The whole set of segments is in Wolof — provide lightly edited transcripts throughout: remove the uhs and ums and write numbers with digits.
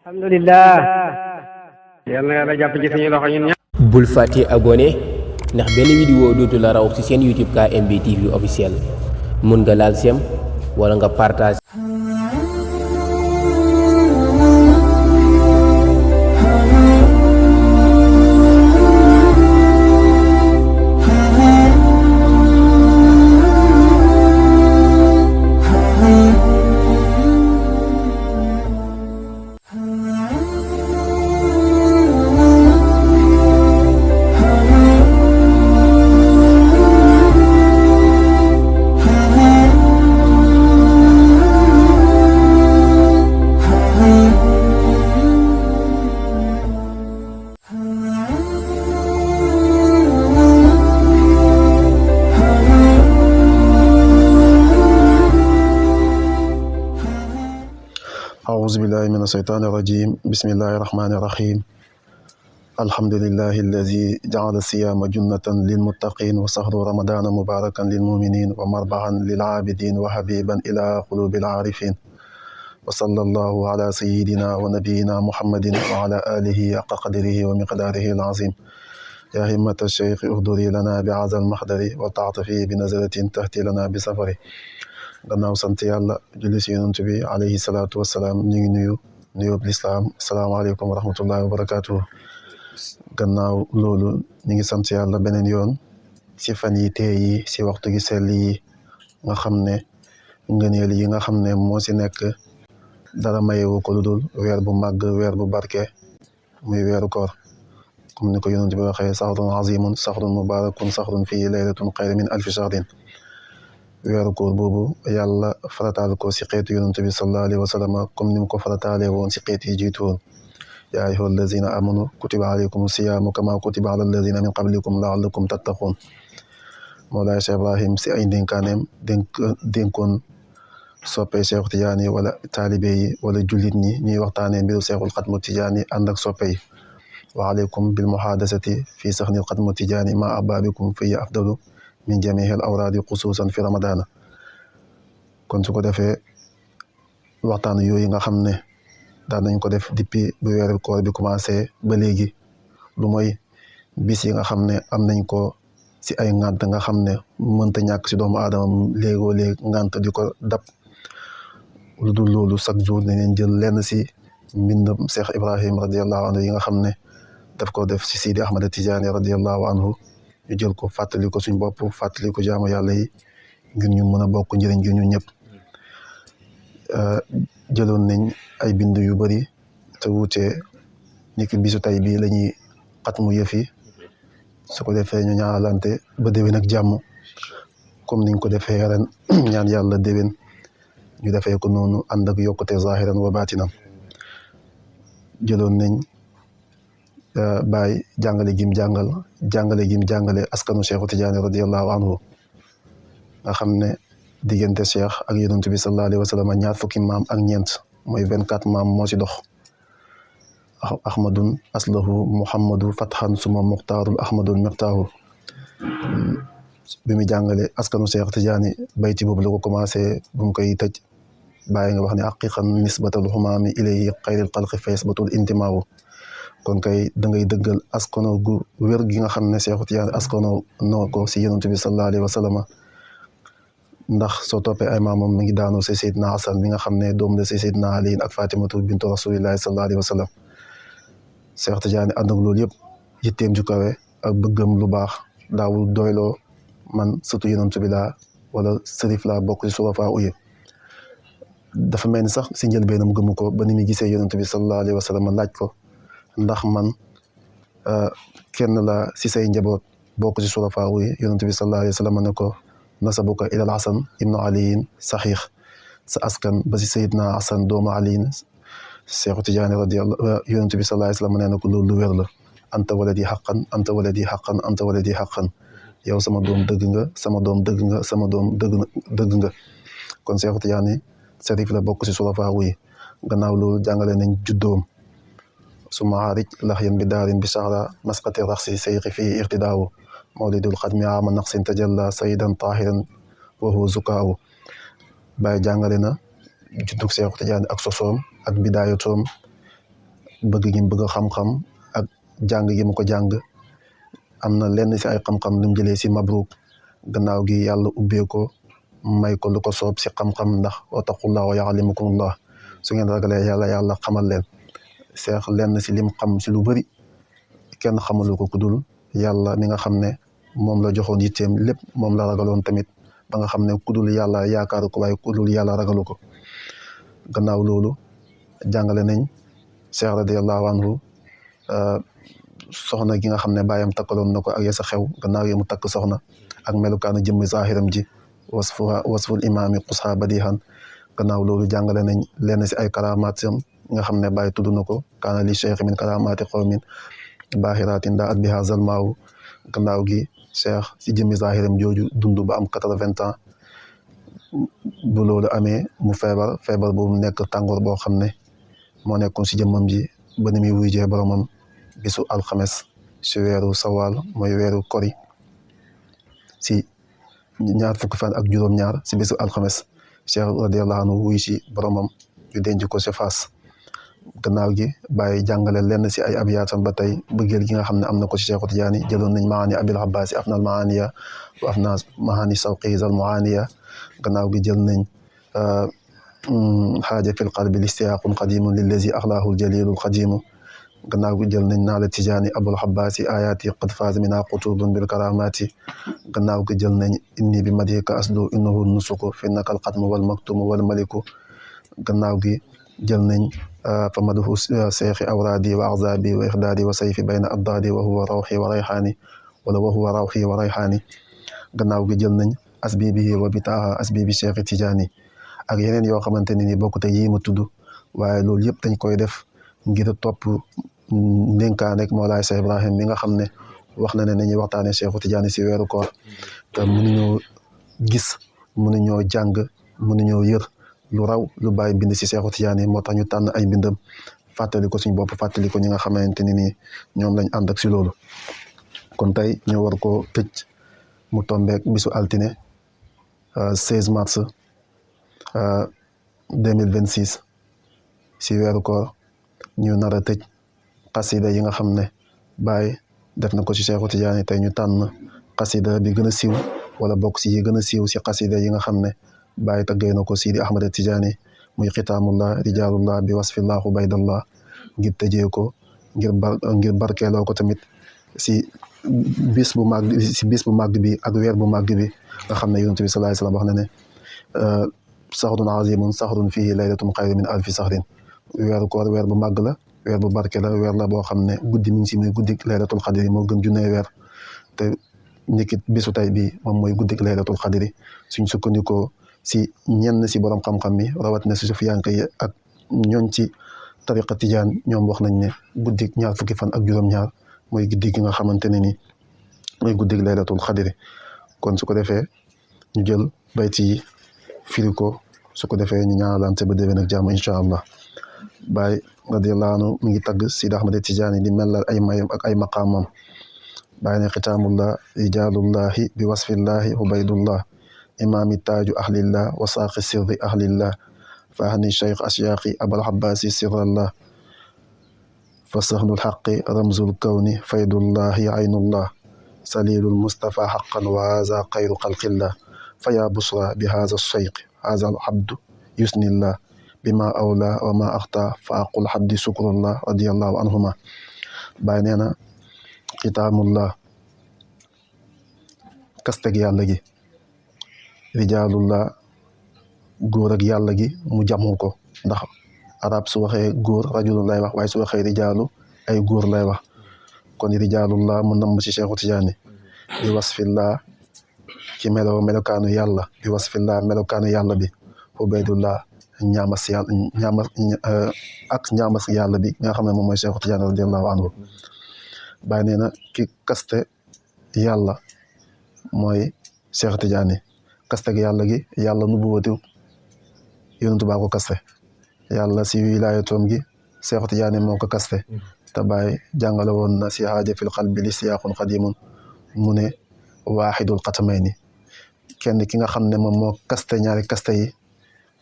alhamdulillah. yal na yàlla jàpp ci suñu loxo ñun ñëpp. bul fàtte abonné ndax benn vidéo dootu la raw ci seen YouTube KMB TV officiel mun nga laal sem wala nga partage. أعوذ بالله من الشيطان الرجيم بسم الله الرحمن الرحيم الحمد لله الذي جعل الصيام جنة للمتقين وشهر رمضان مباركا للمؤمنين ومربعا للعابدين وحبيبا إلى قلوب العارفين وصلى الله على سيدنا ونبينا محمد وعلى آله حق قدره ومقداره العظيم يا همة الشيخ اهدري لنا بهذا المحضر وتعطفي بنزلة تهدي لنا بسفره gannaaw sant yàlla julli si yonent bi alayhi salaatu wassalaam ñu ngi nuyób lislaam asalaamaaleykum wa rahmatullahi wa barakatuhu gannaaw loolu ñu ngi sant yàlla beneen yoon si fan yi tey yi si waxtu gi sell yi nga xam ne ngëneel yi nga xam ne moo si nekk dara mayewu ko lu dul weer bu màgg weer bu barke muy weeru koor comme ni ko yonent bi waxee saxrun azimun saxrun mubarakun saxrun fii laylatun xayra min alfi shahrin weeru koor boobu yàlla farataal ko si xeetu yonent bi sallallahu alayhi wa sallam comme ni mu ko farataalee woon si xeet yi jiitu woon yaa ayyuha allazina amanu kutiba alaykum siyaamu kama kutiba ala allazina min qablikum laallakum tattaqun Mawlaay Cheikh Ibrahim si ay ndénkaaneem dénkoon soppe Cheikh Tidiane wala taalibe yi wala jullit ñi ñuy waxtaanee mbiru Cheikhul Xatmu Tidiane ànd ak soppe yi wa alaykum bil muhaadasati fi saxnil Xatmu Tidiane ma ahbaabikum fi afdalu min jamihil awraadi xusuusan fi ramadana kon su ko defee waxtaan yooyu nga xam ne daan nañ ko def depuis bu weeru koor bi commencé ba léegi lu mooy bis yi nga xam ne am nañ ko si ay ngant nga xam ne mënta ñàkk si doomu aadama léegoo léeg ngant di ko dab lu dul loolu chaque jour ne leen jël lenn si mbindam Cheikh Ibrahim radiallahu anhu yi nga xam ne daf ko def si Sidi Ahmad Tidiane radiallahu anhu ñu jël ko fàttali ko suñ bopp fàttali ko jaamu yàlla yi ngir ñu mën a bokk njëriñ gi ñun ñëpp jëloon nañ ay bind yu bari te wuute niki bisu tey bii la ñuy xatmu yëf yi su ko defee ñu ñaanalante ba déwén ak jàmm comme niñ ko defee ren ñaan yàlla déwén ñu defee ko noonu ànd ak yokkute zahiran wa baatinan jëloon nañ Baay jàngale gim jàngale askanu Cheikhu Tidiane radiallahu anhu nga xam ne diggante Cheikh ak yonent bi sallallahu alayhi wa sallam ñaar fukki maam ak ñeent mooy 24 maam moo ci dox ahmadun aslahu muhammadu fathan suma muxtaarul ahmadul miftaahu bi mu jàngale askanu Cheikh Tidiane bayti boobu la ko commencé bu mu koy tëj bàyyi nga wax ne aqiqan nisbatal xumaami ilayhi xayril xalqi faysbatul intimaawu kon kay da ngay dëggal askano gu wér gi nga xam ne Cheikh Tidiane askano noo ko si yonent bi sallallahu alayhi wa sallam ndax soo toppee ay maamam mi ngi daanoo si Seydina Hasan mi nga xam ne doom la si Seydina Ali ak Fatimatu bintu rasulillahi sallallahu alayhi wa sallam Cheikh Tidiane ànd ak loolu yëpp yitteem ju kawe ak bëggam lu baax daawul doyloo man surtout yonent bi laa wala sërif laa bokk si surafaa uye dafa mel ni sax si njëlbeenam gëmu ko ba ni muy gisee yonent bi sallallahu alayhi wa sallam laaj ko ndax man kenn la si say njaboot bokk ci surafaa yi yonent bi sallallahu alayhi wa sallam ne ko nasabuka ilal hasan ibnu aliyin saxiix sa askan ba si sayidna hasan doomu aliyin Cheikh Tidiane radiyallahu yonent bi sallallahu alayhi wa sallam nee na ko loolu lu wér la anta waladi xaqan anta waladi xaqan anta waladi xaqan yow sama doom dëgg nga sama doom dëgg nga sama doom dëgg nga kon Cheikh Tidiane sarif la bokk ci surafaa yi gannaaw loolu jàngale nañ juddoom suma aarij laxyan bi daarin bi saxra masqati raxsi sayxi fii irtidaawu mawlidul xadmi ama naqsin tajalla sayidan tahiran wa huwa zukaawu Baay jàngale na juddug Seexu Tijaan ak sosoom ak bidaayatoom bëgg gi mu bëgg xam-xam ak jàng gi mu ko jàng am na lenn si ay xam-xam lu mu jëlee si Mabruk gannaaw gi yàlla ubbee ko may ko lu ko soob si xam-xam ndax wattaqullah wa yuallimukumullah su ngeen ragalee yàlla xamal leen seex lenn si lim xam si lu bëri kenn xamalu ko ku dul yàlla mi nga xam ne moom la joxoon yitteem lépp moom la ragaloon tamit ba nga xam ne ku dul yàlla yaakaaru ko waaye ku dul yàlla ragalu ko gannaaw loolu jàngale nañ Cheikh radiallahu anhu soxna gi nga xam ne baayam takkaloon na ko ak yasa xew gannaaw yi mu takk soxna ak melukaanu jëmmi zahiram ji wasful imaami qusha badihan gannaaw loolu jàngale nañ lenn si ay karamatam nga xam ne Baay tudd na ko kaana li cheikh min karamaati qawmin baaxiraatin daa at biha zalmaaw gannaaw gi cheikh si jëmmi zahiram jooju dund ba am 80 ans bu loolu amee mu feebar bu mu nekk tàngoor boo xam ne moo nekkoon si jëmmam ji ba ni muy wuyjee boromam bisu alxames si weeru sawaal mooy weeru kori si ñaar fukki fan ak juróom-ñaar si bisu alxames cheikh radiallahu anhu wuy si boromam ñu denc ko si Faas gannaaw gi bàyyi jàngale lenn si ay abiyaatam ba tey bëggeel gi nga xam ne am na ko si Cheikhu Tijaani jëloon nañ maani abil abbaasi afnal maaniya wa afna maani sawqi zal muaniya gannaaw gi jël nañ xaaja fil qalbi listiyaaqun qadimun lillazi axlaahu aljalilul qadimu gannaaw gi jël nañ naala Tijaani abul abbaasi ayaati qad faaz mina qutubun bil karamaati gannaaw gi jël nañ inni bi madika aslu innahu nusuku fi nakal qatmu wal maktumu wal maliku gannaaw gi jël nañ fa maduhu seexi awraadi wa axzaabi wa ixdaadi wa sayfi bayna addaadi wa huwa rawxi wa rayxaani wala wa huwa rawxi wa rayxaani gannaaw gi jël nañ asbibihi wa bitaaha asbibi Cheikh Tidiane ak yeneen yoo xamante ne ni bokkute yi ma tudd waaye loolu yëpp dañ koy def ngir topp ndénkaan rek Mawlaay Cheikh Ibrahim mi nga xam ne wax na ne nañuy waxtaane Cheikh Tidiane si weeru koor te mënuñoo gis mënuñoo jàng mënuñoo yër lu raw lu bàyyi bind si Cheikh Tidiane moo tax ñu tànn ay mbindam fàttali ko suñ bopp fàttali ko ñi nga xamante ne nii ñoom lañ ànd ak si loolu kon tey ñu war ko tëj mu tombeek bisu altine 16 mars 2026 si weeru koor ñu nar a tëj xasida yi nga xam ne Baay def na ko si Cheikh Tidiane tey ñu tànn xasida bi gën a siiw wala bokk si yi gën a siiw si xasida yi nga xam ne Baay taggee na ko Sidi Ahmad Tidiane muy xitaamullah rijaalullah bi wasfillahu baydallah ngir tëjee ko ngir barkeeloo ko tamit si bis bu màgg bi ak weer bu màgg bi nga xam ne yonent bi sallallahu alayhi wasallam wax na ne saxrun azimun saxrun fihi laylatun xayru min alfi saxrin weeru koor weer bu màgg la weer bu barke la weer la boo xam ne guddi mi ngi si muy guddik laylatul xadri moo gën junnee weer te ndikit bisu tay bi moom mooy guddik laylatul xadri suñ sukkandikoo si ñenn si borom xam-xam mi rawat na si sufiyanke yi ak ñooñ ci tariqa tijaan ñoom wax nañ ne guddik ñaar fukki fan ak juróom-ñaar mooy guddi gi nga xamante ne ni mooy guddik laylatul xadri kon su ko defee ñu jël bayti yi firi ko su ko defee ñu ñaanalante ba déwén ak jàmm incha allah Baay radiyallahu anhu mi ngi tagg Sidi Ahmad Tijaani di mellal ay mayam ak ay maqaamam Baay ne xitaamullah rijaalullahi bi wasfillahi ubaydullah imaami taaju ahlillah wa saaqi sirri ahlillah fahni cheikh asyaaqi abal abbaasi sirrallah fa sahnul xaqi ramzul kawni faydullahi aynullah salilul mustafa xaqan wa haza xayru xalqillah fa yaa busra bi haza cheikh haza al abdu yusnillah bima awla wa ma axta fa aqul xabdi sukrullah radiallahu anhuma Baay nee na xitaamullah kasteg yàlla gi rijaalullah góor ak yàlla gi mu jamu ko ndax arab su waxee góor rajulun lay wax waaye su waxee rijaalu ay góor lay wax kon rijaalullah mu namm ci Cheikhu Tijaani bi wasfillah ci melokaanu yàlla bi wasfillah melokaanu yàlla bi ubaydullah ñaamas yàlla bi nga xam ne moom mooy Cheikhu Tijaani radiallahu anhu Baay nee na ki kaste yàlla mooy Cheikh Tidiane kaste gi yàlla gi yàlla nubuwatu yonentu baa ko kaste yàlla si wilaayatoom gi Cheikh Tidiane moo ko kaste te Baay jàngale woon na si haaja fil qalbi li siyaaqun qadimun mu ne waaxidul xatamayni kenn ki nga xam ne moom moo kaste ñaari kaste yi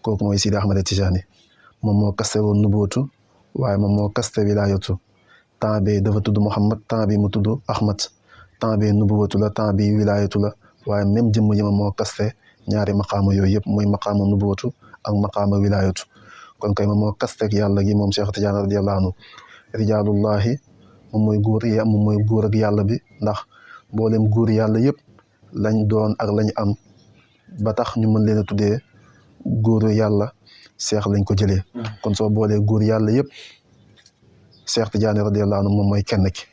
kooku mooy Sidi Ahmad Tidiane moom moo kaste woon nubuwatu waaye moom moo kaste wilaayatu temps bi dafa tudd Muhammad temps bi mu tudd Ahmad temps bi nubuwatu la temps bi wilaayatu la waaye même jëmm ji moom moo kaste ñaari maqaama yooyu yëpp mooy maqaama nubuwatu ak maqaama wilaayatu kon kay moom moo kasteeg yàlla gi moom Cheikh Tidiane radiyallahu anhu rijaalullahi moom mooy góor ak yàlla bi ndax mboolem góor yàlla yëpp lañ doon ak lañ am ba tax ñu mën leen a tuddee góoru yàlla Cheikh lañ ko jëlee kon soo boolee góor yàlla yëpp Cheikh Tidiane radiyallahu anhu moom mooy kenn ki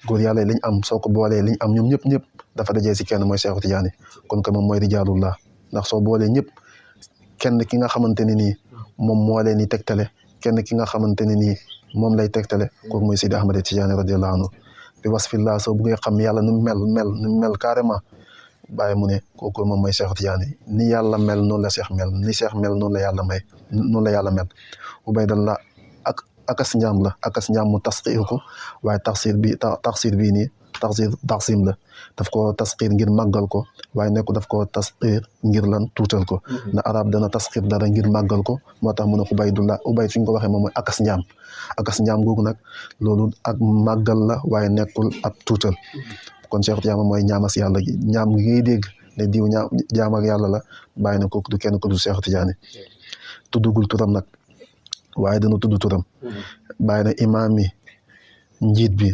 góor yàlla yi liñ am soo ko boolee liñ am ñoom ñëpp dafa dajee si kenn mooy Cheikh Tidiane kon que moom mooy rijaalullah ndax soo boolee ñëpp kenn ki nga xamante ne nii moom moo leen di tegtale kenn ki nga xamante ne nii moom lay tegtale kooku mooy Sidi Ahmad Tidiane radiyallahu anhu bi wasfillah soo buggee xam yàlla nu mel carrément bàyyi mu ne kooku moom mooy Cheikh Tidiane ni yàlla mel noonu la Cheikh mel ni Cheikh mel noonu la yàlla mel ubaydallah akas njaam la akas njaam mu tasxiir ko waaye taxsiir bii nii taxsim la daf ko tasxiir ngir màggal ko waaye nekku daf ko tasxiir ngir lan tuutal ko na arab dana tasxiir dara ngir màggal ko moo tax mu ne ubaydullah ubayd suñ ko waxee moom mooy akas njaam googu nag loolu ak màggal la waaye nekkul ab tuutal kon Cheikh Tidiane mooy ñaamas yàlla gi ñaam gi ngay dégg ne diw jaam ak yàlla la bàyyi na kooku du kenn ko du Cheikh Tidiane tuddugul turam nag waaye dana tudd turam bàyyi na imaam mi njiit bi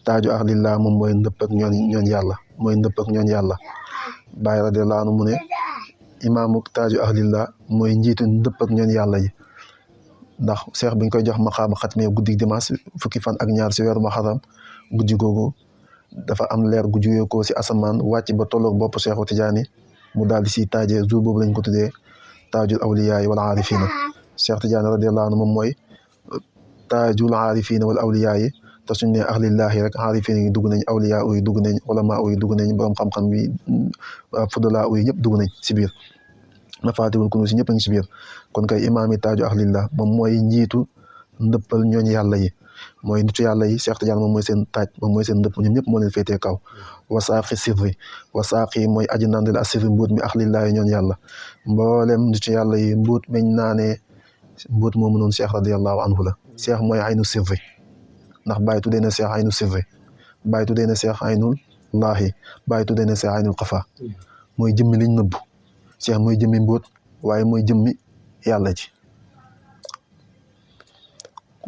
taaju ahlillah moom mooy ndëpp ak ñooñ yàlla mooy ndëpp ak ñooñ yàlla bàyyi radiyallahu anhu mu ne imaamu taaju ahlillah mooy njiitu ndëpp ak ñooñ yàlla yi ndax Cheikh biñ koy jox maqaama xatmiya guddi dimanche fukki fan ak ñaar si weeru Muharram guddi googu dafa am leer gu jugee ko si asamaan wàcc ba tolloog bopp Cheikh Tidiane mu daal di si taajee jour boobu lañ ko tuddee taajul awliyaa yi wal aarifina Cheikh Tidiane radiyallahu anhu moom mooy taajul aarifina wal awliyaa yi te suñ ne ahlillahi rek aarifina yi dugg nañ awliyaa yi dugg nañ ulama yi dugg nañ borom xam-xam bi fudala yi ñëpp dugg nañ si biir mafaatihul kunuuz si ñëpp a ngi si biir kon kay imaam yi taaju ahlillah moom mooy njiitu ndëppal ñooñ yàlla yi mooy nitu yàlla yi Cheikh Tidiane moom mooy seen taaj moom mooy seen ndëpp ñoom ñëpp moo leen féetee kaw wasaaqi sirri wasaaqi mooy aji nandel asirri mbuut mi ahlillaahi ñooñ yàlla mboolem nitu yàlla yi mbuut meñ naanee mbuut moomu noonu Cheikh radiyallahu anhu la Cheikh mooy aynu sirri ndax bàyyi tuddee na Cheikh aynu sirri bàyyi tuddee na Cheikh aynul laahi bàyyi tuddee na Cheikh aynul xafa mooy jëmmi liñ nëbbu Cheikh mooy jëmmi mbuut waaye mooy jëmmi yàlla ji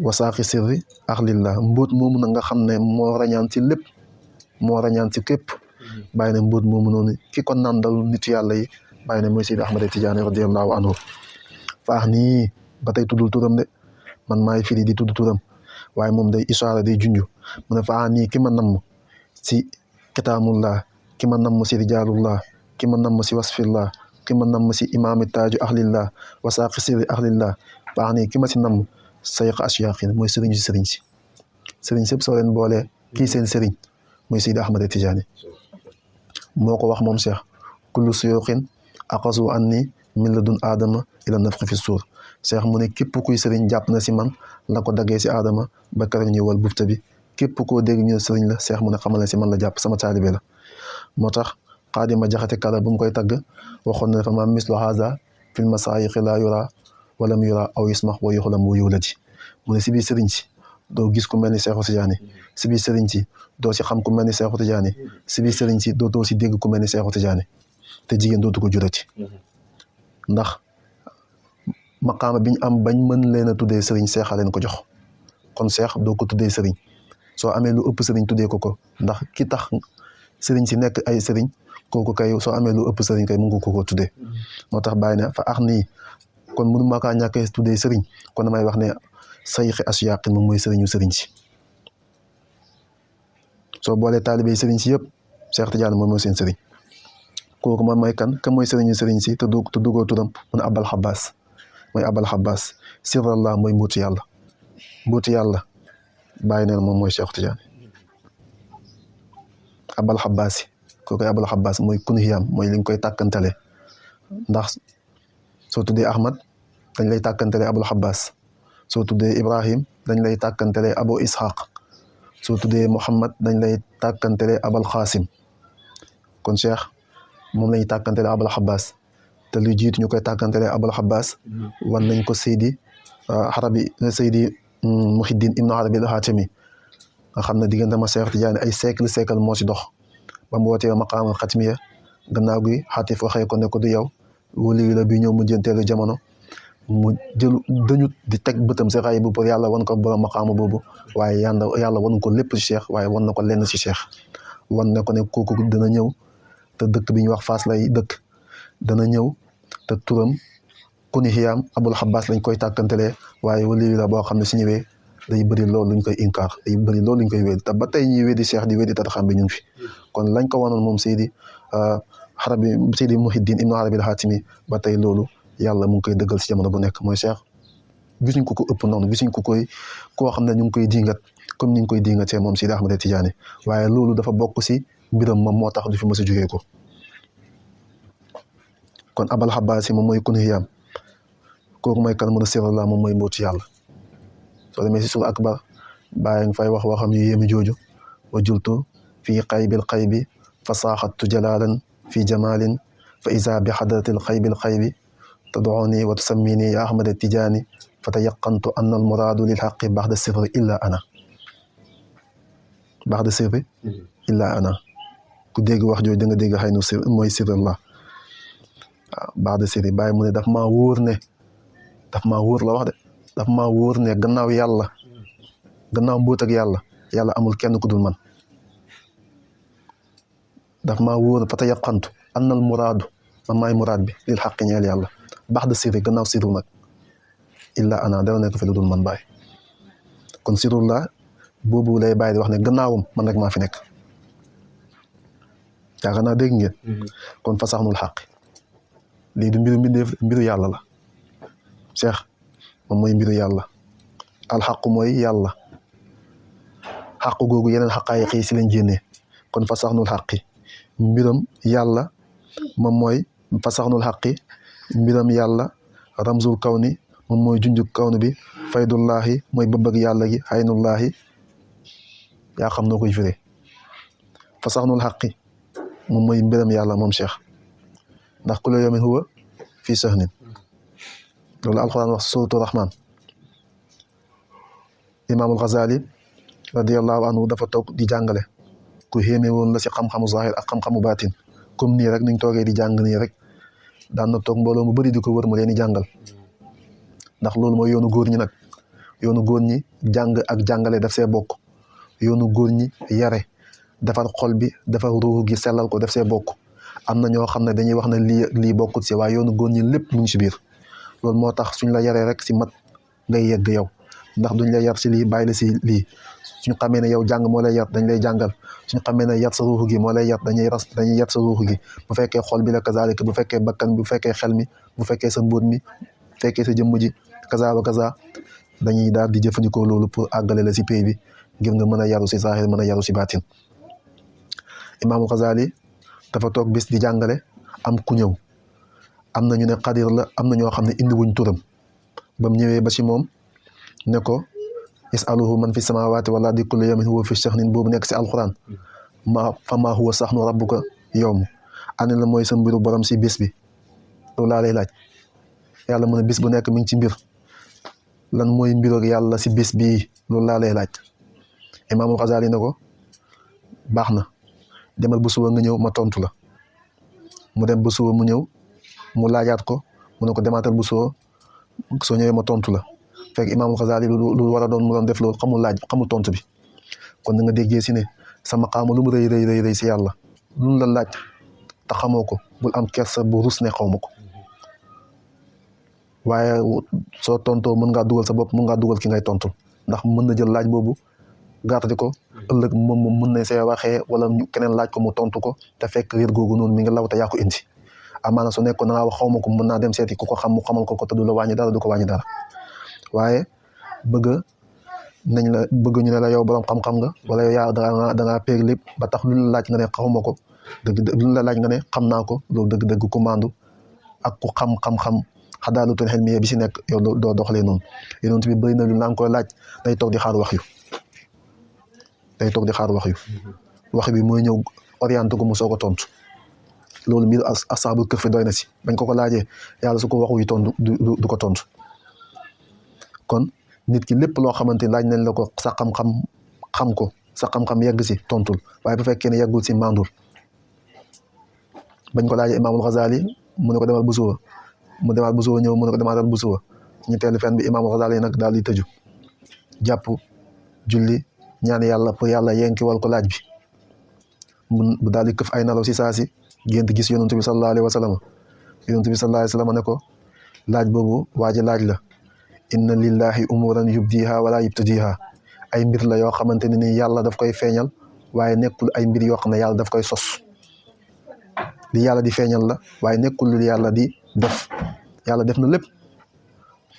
wasaaqi sirri ahlillah mbuut moomu na nga xam ne moo rañaan ci lépp moo rañaan ci képp bàyyi ne mbuut moomu noonu ki ko nandal nitu yàlla yi bàyyi ne mooy Sidi Ahmad Tidiane radiyallahu anhu faax nii ba tey tuddul turam de man maay firi di tudd turam waaye moom day ishaara day junju mu ne faax nii ki ma namm si kitaamullah ki ma namm si rijaalullah ki ma namm si wasfillah ki ma namm si imaami taaju ahlillah wasaaqi sirri ahlillah faax nii ki ma si namm sayq asyaaqin mooy sëriñ si sëriñ sëpp soo leen boolee kii seen sëriñ mooy Sidi Ahmad Tidiane moo ko wax moom Cheikh kullu suyuuxin aqasu anni min ladun aadama ila nafxi fi suur Cheikh mu ne képp kuy sëriñ jàpp na si man la ko daggee si aadama ba keroog ñuy wal bufta bi képp koo dégg ñu ne sëriñ la Cheikh mu ne xamal ne si man la jàpp sama taalibe la moo tax Xaadima Jaxate Kala bu mu koy tagg waxoon na fa ma mislu haza fil masaayiqi laa yura walam yura aw yusmax wa yuxlam wa yuladi mu ne si biir sëriñ si doo gis ku mel ni Cheikh Tidiane si biir sëriñ si doo si xam ku mel ni Cheikh Tidiane si biir sëriñ si doo si dégg ku mel ni Cheikh Tidiane te jigéen dootu ko jurati ndax maqaama biñ am bañ mën leen a tuddee sëriñ Cheikh a leen ko jox kon Cheikh doo ko tuddee sëriñ soo amee lu ëpp sëriñ tuddee ko ndax ki tax sëriñ si nekk ay sëriñ kooku kay soo amee lu ëpp sëriñ kay mu ngi ko tuddee moo tax bàyyi ne fa ax nii kon mënu maa kaa ñàkkee tuddee sëriñ kon damay wax ne sayxi asyaaqin moom mooy sëriñu sëriñ si soo boolee taalibe sëriñ si yëpp Cheikh Tidiane moom mooy seen sëriñ kooku moom mooy kan mooy sëriñu sëriñ si te duggoo turam mu ne Abal Xabbaas mooy Abal Xabbaas sirrallah mooy mbuuti yàlla bàyyi neen moom mooy Cheikh Tidiane Abal Xabbaas yi kooku Abal Xabbaas mooy kunhiyam mooy li nga koy tàkkantale ndax soo tuddee Ahmad dañ lay tàkkantale Abul Xabbaas soo tuddee Ibrahim dañ lay tàkkantele Abu Ishaq soo tuddee Muhammad dañ lay tàkkantele Abal Xaasim kon Cheikh moom lañuy tàkkantele Abul Xabbaas te lu jiitu ñu koy tàkkantele Abul Xabbaas wan nañ ko Seydi Muhiddin Ibn Arabi al-Hatimi nga xam ne diggante ma Seex Tijaani ay siècle moo si dox ba mu wootee maqaama xatmiya gannaaw gi xaatif waxee ko ne ko du yow wali la bi ñëw mu jënteelu jamono mu jël dañu di teg bëtam si xay bu pour yàlla wan ko borom maqaama boobu waaye yàlla wan ko lépp si Cheikh waaye wan na ko lenn si Cheikh wan ne ko ne kooku dana ñëw te dëkk bi ñuy wax Faas lay dëkk dana ñëw te turam kuni xiyaam Abul Xabbaas lañ koy tàkkantelee waaye wali la boo xam ne su ñëwee day bëri loolu luñ koy inkaar day bëri loolu luñ koy wédi te ba tey ñuy wédi Cheikh di wédi tataxam bi ñu ngi fi kon lañ ko wanoon moom Seydi Muhiddin Ibn Arabi al-Hatimi ba tey loolu yàlla mu ngi koy dëggal si jamono bu nekk mooy Cheikh gisuñ ko ëpp noonu gisuñ ko koo xam ne ñu ngi koy diingat comme ni ñu koy diingatee moom Seydi Ahmad Tijaani waaye loolu dafa bokk si mbiram moom moo tax du fi mës a jógee ko kon Abul Xabbaas moom mooy kuni xiyaam kooku mooy kan mën a sirallah moom mooy mbóotu yàlla soo demee si suur akbar bàyyi nga fay wax waxam yu yéemi jooju wa jultu fii qaybil qaybi fa saaxattu jalaalan fi jamaalin fa isa bi xadratil qaybil qaybi tad'uni wa tusammini ya ahmad tijaani fa tayaqantu anna al muraadu lil xaqi baxda sirri illa ana baxda sirri illa ana ku dégg wax jooju da nga dégg xëy na sir mooy sirallah waaw baxda sirri bàyyi mu ne daf maa wóor la wax de daf maa wóor ne gannaaw yàlla gannaaw mbóot ak yàlla amul kenn ku dul man daf maa wóor fa tayaqantu annal muraadu man maay muraad bi lil xaqi ñeel yàlla baax da sirri gannaaw sirru nag illa ana dara nekk fi lu dul man bàyyi kon sirrullah boobu lay bàyyi di wax ne gannaawam man rek maa fi nekk yaakaar naa dégg ngeen kon fa saxnul xaq lii du mbiru mbindeef mbiru yàlla la Cheikh moom mooy mbiru yàlla alxaqu mooy yàlla xaqu googu yeneen xaqaayiq yi si lañ génnee kon fa saxnul xaqi mbiram yàlla moom mooy fa saxnul xaqi mbiram yàlla ramzul kawni moom mooy junjuk kawni bi faydullahi mooy bëbbëg yàlla gi xaynullahi yaa xam noo koy firee fa saxnul xaqi moom mooy mbiram yàlla moom Cheikh ndax kullu yawmin huwa fii sahnin loolu alquran wax suratu rahman imaamul Ghazali radiallahu anhu dafa toog di jàngale ku xéeme woon la si xam-xamu zahir ak xam-xamu baatin comme nii rek niñ toogee di jàng nii rek daan na toog mbooloo mu bëri di ko wër ma leen di jàngal ndax loolu mooy yoonu góor ñi nag yoonu góor ñi jàng ak jàngale daf see bokk yoonu góor ñi yare defar xol bi defar ruux gi sellal ko daf see bokk am na ñoo xam ne dañuy wax ne lii bokkut si waaye yoonu góor ñi lépp mu ngi si biir loolu moo tax suñ la yaree rek si mat ngay yegg yow ndax duñ la yar si lii bàyyi la si lii suñ xamee ne yow jàng moo lay yar dañ lay jàngal suñ xamee ne yar sa ruux gi moo lay yar dañuy yar sa ruux gi bu fekkee xol bi la kazaalika bu fekkee bakkan bi bu fekkee xel mi bu fekkee sa mbóot mi bu fekkee sa jëmm ji kaza wa kaza dañuy daal di jëfandikoo loolu pour àggale la si pay bi ngir nga mën a yaru si zahir mën a yaru si baatin imaamu Ghazali dafa toog bis di jàngale am ku ñëw am na ñu ne xadir la am na ñoo xam ne indi wuñ turam ba mu ñëwee ba si moom ne ko yasaluhu man fi samawati wala di kullu yawmin huwa fi sha'nin boobu nekk si alquran fa maa huwa saxnu rabbuka yawm ane la mooy sa mbiru borom si bis bi loolu laa lay laaj yàlla mu ne bis bu nekk mi ngi ci mbir lan mooy mbiroog yàlla si bis bii loolu laa lay laaj imaamul Ghazali ne ko baax na demal bu suba nga ñëw ma tontu la mu dem bu suba mu ñëw mu laajaat ko mu ne ko demaatal bu suba soo ñëwee ma tontu la fekk imaamul Ghazali lu war a doon mu doon def loolu xamul tontu bi kon da nga déggee si ne sa maqaama lu mu rëy rëy si yàlla lu la laaj te xamoo ko bul am kersa bu rus ne xaw ma ko waaye soo tontoo mën ngaa dugal sa bopp mën ngaa dugal ki ngay tontu ndax mën na jël laaj boobu gàttali ko ëllëg moom mën na see waxee wala keneen laaj ko mu tontu ko te fekk réer googu noonu mi ngi law te yaa ko indi amaana su nekkoon da ngaa wax xaw ma ko mën naa dem seeti ku ko xam mu xamal ko te du la wàññi dara du ko wàññi dara waaye bëgg ñu ne la yow borom xam-xam nga wala yow yaa da ngaa péeg lépp ba tax lu la laaj nga ne xawma ko dëgg lu la laaj nga ne xam naa ko loolu dëgg-dëgg ku mandu ak ku xam-xam xadaalatul xelmiya bi si nekk yow doo doxalee noonu yonent bi bëri na lu la nga koy laaj day toog di xaar wax yu wax bi mooy ñëw orienté ko mu soog a tontu loolu mbir asaabu kër fi doy na si bañ ko laajee yàlla su ko waxu yi tontu du ko tontu kon nit ki lépp loo xamante ni laaj nañ la ko sa xam-xam xam ko sa xam-xam yegg si tontul waaye bu fekkee ne yeggul si mandul bañ ko laajee imaamul Ghazali mu ne ko demal bu suba mu demaat bu suba ñëw mu ne ko demaatal bu suba ñetteelu fen bi imaamul Ghazali nag daal di tëju jàpp julli ñaan yàlla pour yàlla yenki wal ko laaj bi mu daal di këf ay nalaw si saa si gént gis yonent bi sallallahu alayhi wa sallam yonent bi sallallahu alayhi wa sallam ne ko laaj boobu waa ji laaj la inna lillahi umuran yubdiha wala yubtadiha ay mbir la yoo xamante ne ni yàlla daf koy feeñal waaye nekkul ay mbir yoo xam ne yàlla daf koy sos li yàlla di feeñal la waaye nekkul li yàlla di def yàlla def na lépp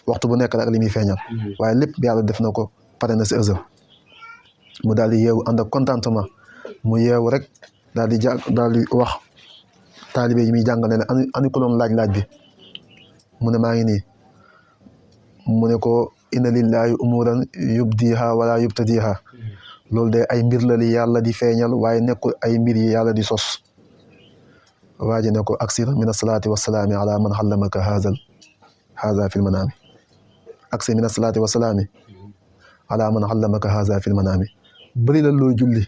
waxtu bu nekk rek li muy feeñal waaye lépp yàlla def na ko pare na si ësal mu daal di yeewu ànd ak contentement mu yeewu rek daal di wax taalibe yi muy jàngale ne ani ko doon laaj bi mu ne maa ngi nii mu ne ko inna lillahi umuran yubdiha wala yubtadiha loolu de ay mbir la li yàlla di feeñal waaye nekkul ay mbir yi yàlla di sos waa ji ne ko aksir min asalaati wasalaami ala man xallamaka haza fi lmanaami aksir min asalaati wasalaami ala man xallamaka haza fi lmanaami bëri la loo julli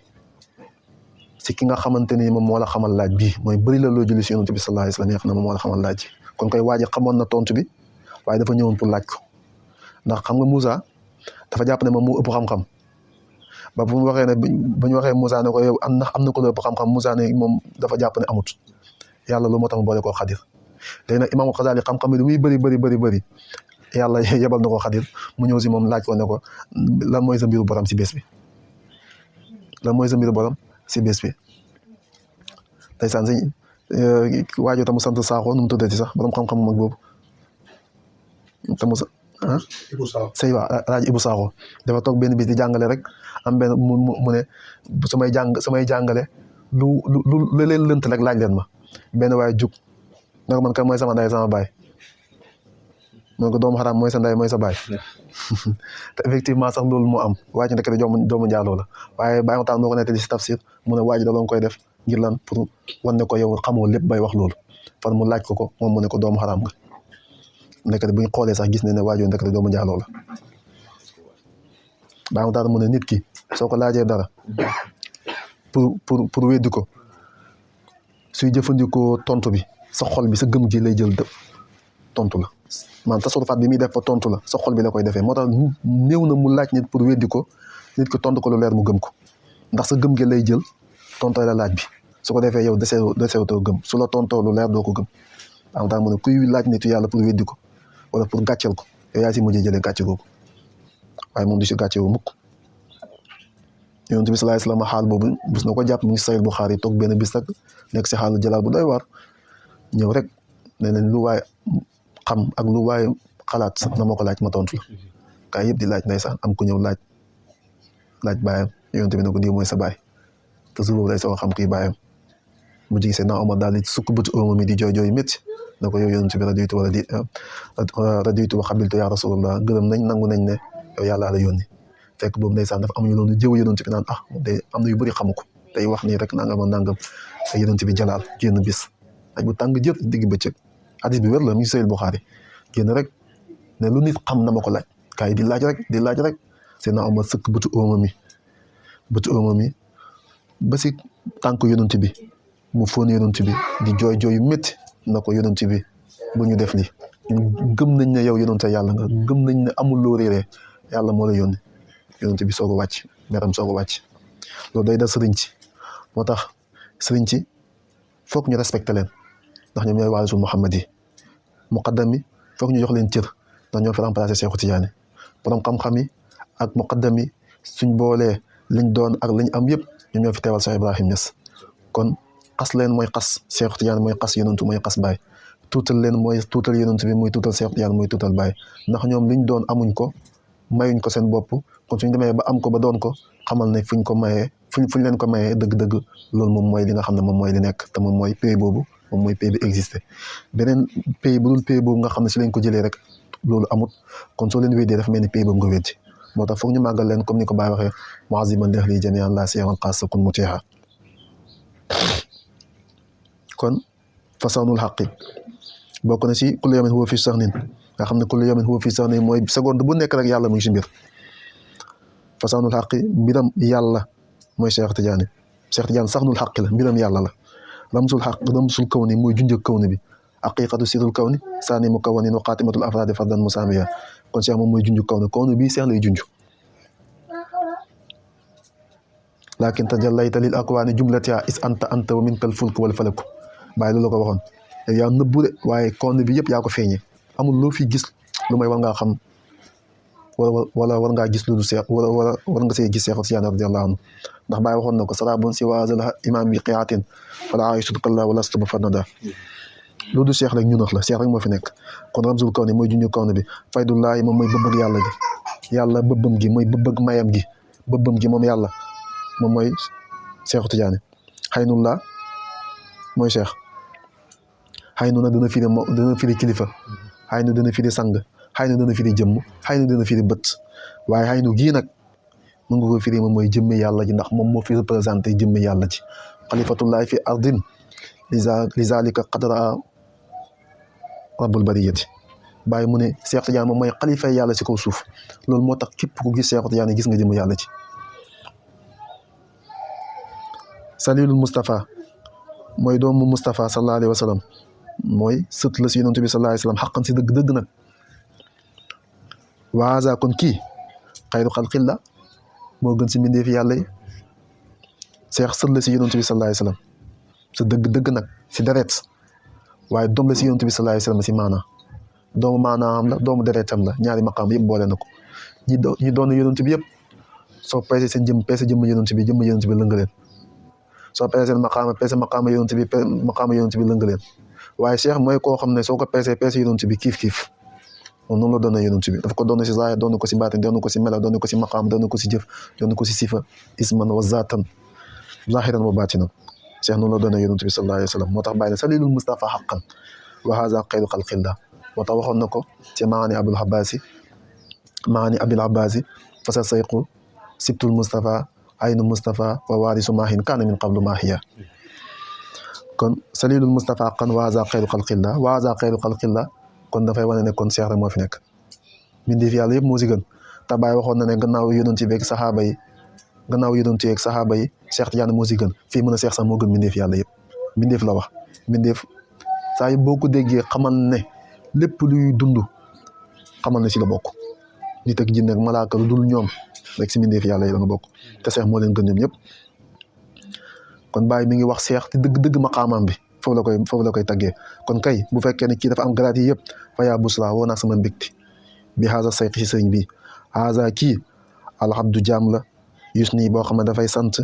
si ki nga xamante ni moom moo la xamal laaj bi mooy bëri la loo julli si yonent bi sallallahu alayhi wa sallam yi nga xam ne moom moo la xamal laaj bi kon koy waa ji xamoon na tontu bi waaye dafa ñëwoon pour laaj ko ndax xam nga Moussa dafa jàpp ne moom mu ëpp xam-xam ba bu mu waxee ne bu ñu waxee Moussa ne ko yow am na ko la ëpp xam-xam Moussa ne moom dafa jàpp ne amut yàlla lu moo tax mu boole koo Xadir léegi nag Imaamul Xasaali xam-xam lu muy bëri yàlla yebal na ko Xadir mu ñëw si moom laaj ko ne ko lan mooy sa mbiru borom si bés bi lan mooy sa mbiru borom si bés bi ndeysaan si waajoo tamu sant Saaxo nu mu tuddati sax borom xam-xam mag boobu tamu sëy waa raaj Ibu Saaxo dafa toog benn bis di jàngale rek am benn mu ne samay jàngale lu leen lënt rek laaj leen ma benn waaye jug ne ko man kan mooy sama ndey sama baay mooy ko doomu xaraam mooy sa ndey mooy sa baay te effectivement sax loolu moo am waa ji ndekete doomu njaaloo la waaye bàyyi ma taal moo ko nettali si tafsir mu ne waa ji da doon koy def ngir lan pour wan ne ko yow xamoo lépp bay wax loolu fan mu laaj ko moom mu ne ko doomu xaraam nga ndekete bu ñu xoolee sax gis ne ne waajoo ndekete doomu njaaloo la bàyyi ma taal mu ne nit ki soo ko laajee dara pour weddi ko suy jëfandikoo tontu bi sa xol bi sa gëm ji lay jël tontu la maanaam tasarufaat bi muy def fa tontu la sa xol bi la koy defee moo tax néew na mu laaj nit pour weddi ko nit ko tontu ko lu leer mu gëm ko ndax sa gëm gi lay jël tontu la laaj bi su ko defee yow deseewutoo gëm su la tontoo lu leer doo ko gëm am tax mu ne kuy laaj nitu yàlla pour weddi ko wala pour gàcceel ko yow yaa si mujjee jëlee gàcce googu waaye moom du si gàcce wu mukk yonent bi sallallahu alayhi wa sallam xaal boobu bus na ko jàpp mu ngi Sahih Bukhari toog benn bis rek nekk si xaalu jalaal bu doy waar ñëw rek ne leen lu waay xam ak lu waay xalaat na ma ko laaj ma tontu la kaay yëpp di laaj ndeysaan am ku ñëw laaj baayam yonent bi ne ko diw mooy sa baay te su boobu day soo xam kii baayam mu jigi seen naa Omar daal di sukk bëtu óoma mi di jooy métti ne ko yow yonent bi raditu wa xabiltu ya rasulullah gërëm nañ nangu nañ ne yow yàllaa la yónni fekk boobu ndeysaan dafa am ñu loolu jëw yonent bi naan de am na yu bëri xamu ko day wax nii rek nangam te yonent bi jalaal génn bis aj bu tàng jër digg bëccëg hadis bi wér la mi ngi Sahih Bukhari génn rek ne lu nit xam na ma ko laaj kaay di laaj rek seen naa Omar sëkk bëtu óoma mi ba si tànk yonent bi mu fóon yonent bi di jooy yu métti na ko yonent bi bu ñu def lii gëm nañ ne yow yonent yàlla nga gëm nañ ne amul loo réeree yàlla moo la yónni yonent bi soog a wàcc meram soog a wàcc loolu day dal sëriñ ci moo tax sëriñ ci foog ñu respecté leen ndax ñoom ñooy waarisul Muhammad yi muqaddam yi foog ñu jox leen cër ndax ñoo fi remplacé Seexu Tijaani borom xam-xam yi ak muqaddam yi suñ boolee liñ doon ak liñ am yëpp ñoom ñoo fi teewal Cheikh Ibrahim Niass kon xas leen mooy xas Seexu Tijaani mooy xas yonentu mooy xas baay tuutal leen mooy tuutal yonent bi muy tuutal Seexu Tijaani muy tuutal baay ndax ñoom liñ doon amuñ ko mayuñ ko seen bopp kon suñ demee ba am ko ba doon ko xamal ne fuñ ko mayee fuñ leen ko mayee dëgg-dëgg loolu moom mooy li nga xam ne moom mooy li nekk te moom mooy pays boobu moom mooy pays bi existé beneen pays bu dul pays boobu nga xam ne si lañ ko jëlee rek loolu amut kon soo leen weddee dafa mel ni pays boobu nga weddi moo tax foog ñu màggal leen comme ni ko Baay waxee mu'azziman li jami'an la siyama al-xaassa kun mutiha kon fasaanul xaqi bokk na si kullu yawmin huwa fi sahnin nga xam ne kullu yawmin huwa fii sha'nin mooy seconde bu nekk rek yàlla mu ngi si mbir fasaanul xaqi mbiram yàlla mooy Cheikh Tidiane saxnul xaqi la mbiram yàlla la ramsul kawni mooy junjëg kawni bi haqiqatu sirul kawni saani mu kawanin wa xaatimatul afraadi fardan musaamiya kon Cheikh moom mooy junj kawni bii Cheikh lay junj lakin tajallayta lil akwaani jumlatiha is anta wa minkal fulk wal falaku bàyyi loolu la ko waxoon yaa nëbbu de waaye kawni bi yëpp yaa ko feeñee amul loo fi gis lu may war ngaa xam wala war ngaa gis lu du Seex wala war nga see gis Seex Tijaan radiyallaahu anhu ndax Baay waxoon na ko sarabun si waazal imaam bi qiyaatin wala aysut kalla wala stuba fanada lu du Seex rek ñu nax la Seex rek moo fi nekk kon ramzul kawni mooy junju kawni bi faydullaahi moom mooy bëbbëg yàlla gi yàlla bëbbam gi mooy bëbbëg mayam gi bëbbam gi moom yàlla moom mooy Seexu Tijaan xaynullah mooy Seex xaynu na dana firi kilifa xaynu dana firi sang xaynu dana firi jëmm xaynu dana firi bët waaye xaynu gii nag mën nga ko firi moom mooy jëmmi yàlla ji ndax moom moo fi représenté jëmmi yàlla ji xalifatullahi fi ardin lizalika qadra rabbul bariyati bàyyi mu ne Seex Tijaan moom mooy xalifa yàlla ci kaw suuf loolu moo tax képp ku gis Seex Tijaan gis nga jëmmi yàlla ci salilul Mustafa mooy doomu Mustafa sallallahu alayhi wa sallam mooy sët la si yonent bi sallallahu alayhi wa sallam xaqan si dëgg nag waaza kon kii xayru xalqillah moo gën si mbindeef yàlla yi Seex sët la si yonent bi sallallahu alayhi wa sallam sa dëgg nag si deret waaye doom la si yonent bi sallallahu alayhi wa sallam si maana doomu maanaam la doomu deretam la ñaari maqaam yëpp boole na ko ñi doon yonent bi yëpp soo peese seen jëmm yonent bi lëng leen soo peese seen maqaama yonent bi lëng leen waaye Cheikh mooy koo xam ne soo ko peese yonent bi kiif moom noonu la doon na yonent bi dafa ko doon si zaahir doon ko si baatin doon ko si melo doon ko si maqaam doon ko si jëf doon ko si sifa isman wa zaatan zaahiran wa baatinan Cheikh noonu la doon na yonent bi sallallahu alayhi wa sallam moo tax bàyyi na salilul Mustafa haqqan wa haza xayru xalqillah moo tax waxoon na ko ci maani abil abbaasi fasa sayqu sibtul Mustafa aynu Mustafa wa waarisu maahin kaana min qablu maahiya kon salilul Mustafa haqqan wa haza xayru xalqillah kon dafay wane ne kon Cheikh rek moo fi nekk mbindeef yàlla yëpp moo si gën te Baay waxoon na ne gannaaw yonent bi ak saxaaba yi Cheikh Tidiane moo si gën fii mën a Cheikh sax moo gën mbindeef yàlla yëpp mbindeef la wax mbindeef saa yu boo ko déggee xamal ne lépp luy dund xamal ne si la bokk nit ak jinne ak malaaka lu dul ñoom rek si mbindeef yàlla yi la nga bokk te Cheikh moo leen gën ñoom ñëpp kon Baay mi ngi wax Cheikh te dëgg maqaamam bi foofu la koy taggee kon kay bu fekkee ne kii dafa am garaat yi yëpp fa yaa busra woo naa sama mbégte bi haza sayq si sëriñ bi haza kii alhabdu jaam la yus nii boo xam ne dafay sant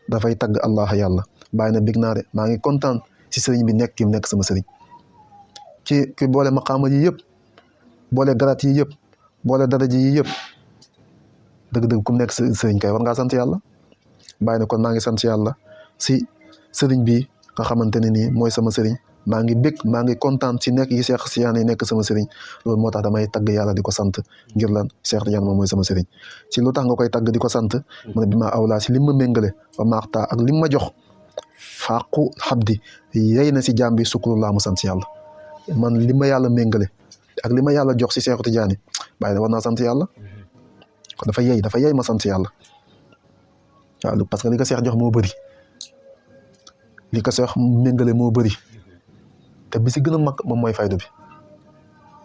dafay tagg allah yàlla Baay na bég naa de maa ngi kontaan si sëriñ bi nekk ki mu nekk sama sëriñ ki boole maqaama yi yëpp boole garaat yi yëpp boole daraja yi yëpp dëgg-dëgg ku mu nekk sëriñ kay war ngaa sant yàlla Baay na kon maa ngi sant yàlla si sëriñ bi nga xamante ne nii mooy sama sëriñ maa ngi bég maa ngi kontaan si nekk yi Cheikh Tidiane yi nekk sama sëriñ loolu moo tax damay tagg yàlla di ko sant ngir lan Cheikh Tidiane moom mooy sama sëriñ si lu tax nga koy tagg di ko sant mu ne bi ma awlaa si lim ma méngale ba maaxtaa ak lim ma jox fàqu xabdi yey na si jaam bi sukkurulaa mu sant yàlla man li ma yàlla méngale ak li ma yàlla jox si Cheikh Tidiane bàyyi na war naa sant yàlla kon dafa yey ma sant yàlla waaw parce que li ko Cheikh jox moo bëri li ko Cheikh méngale moo bëri te bi si gën a mag moom mooy faydu bi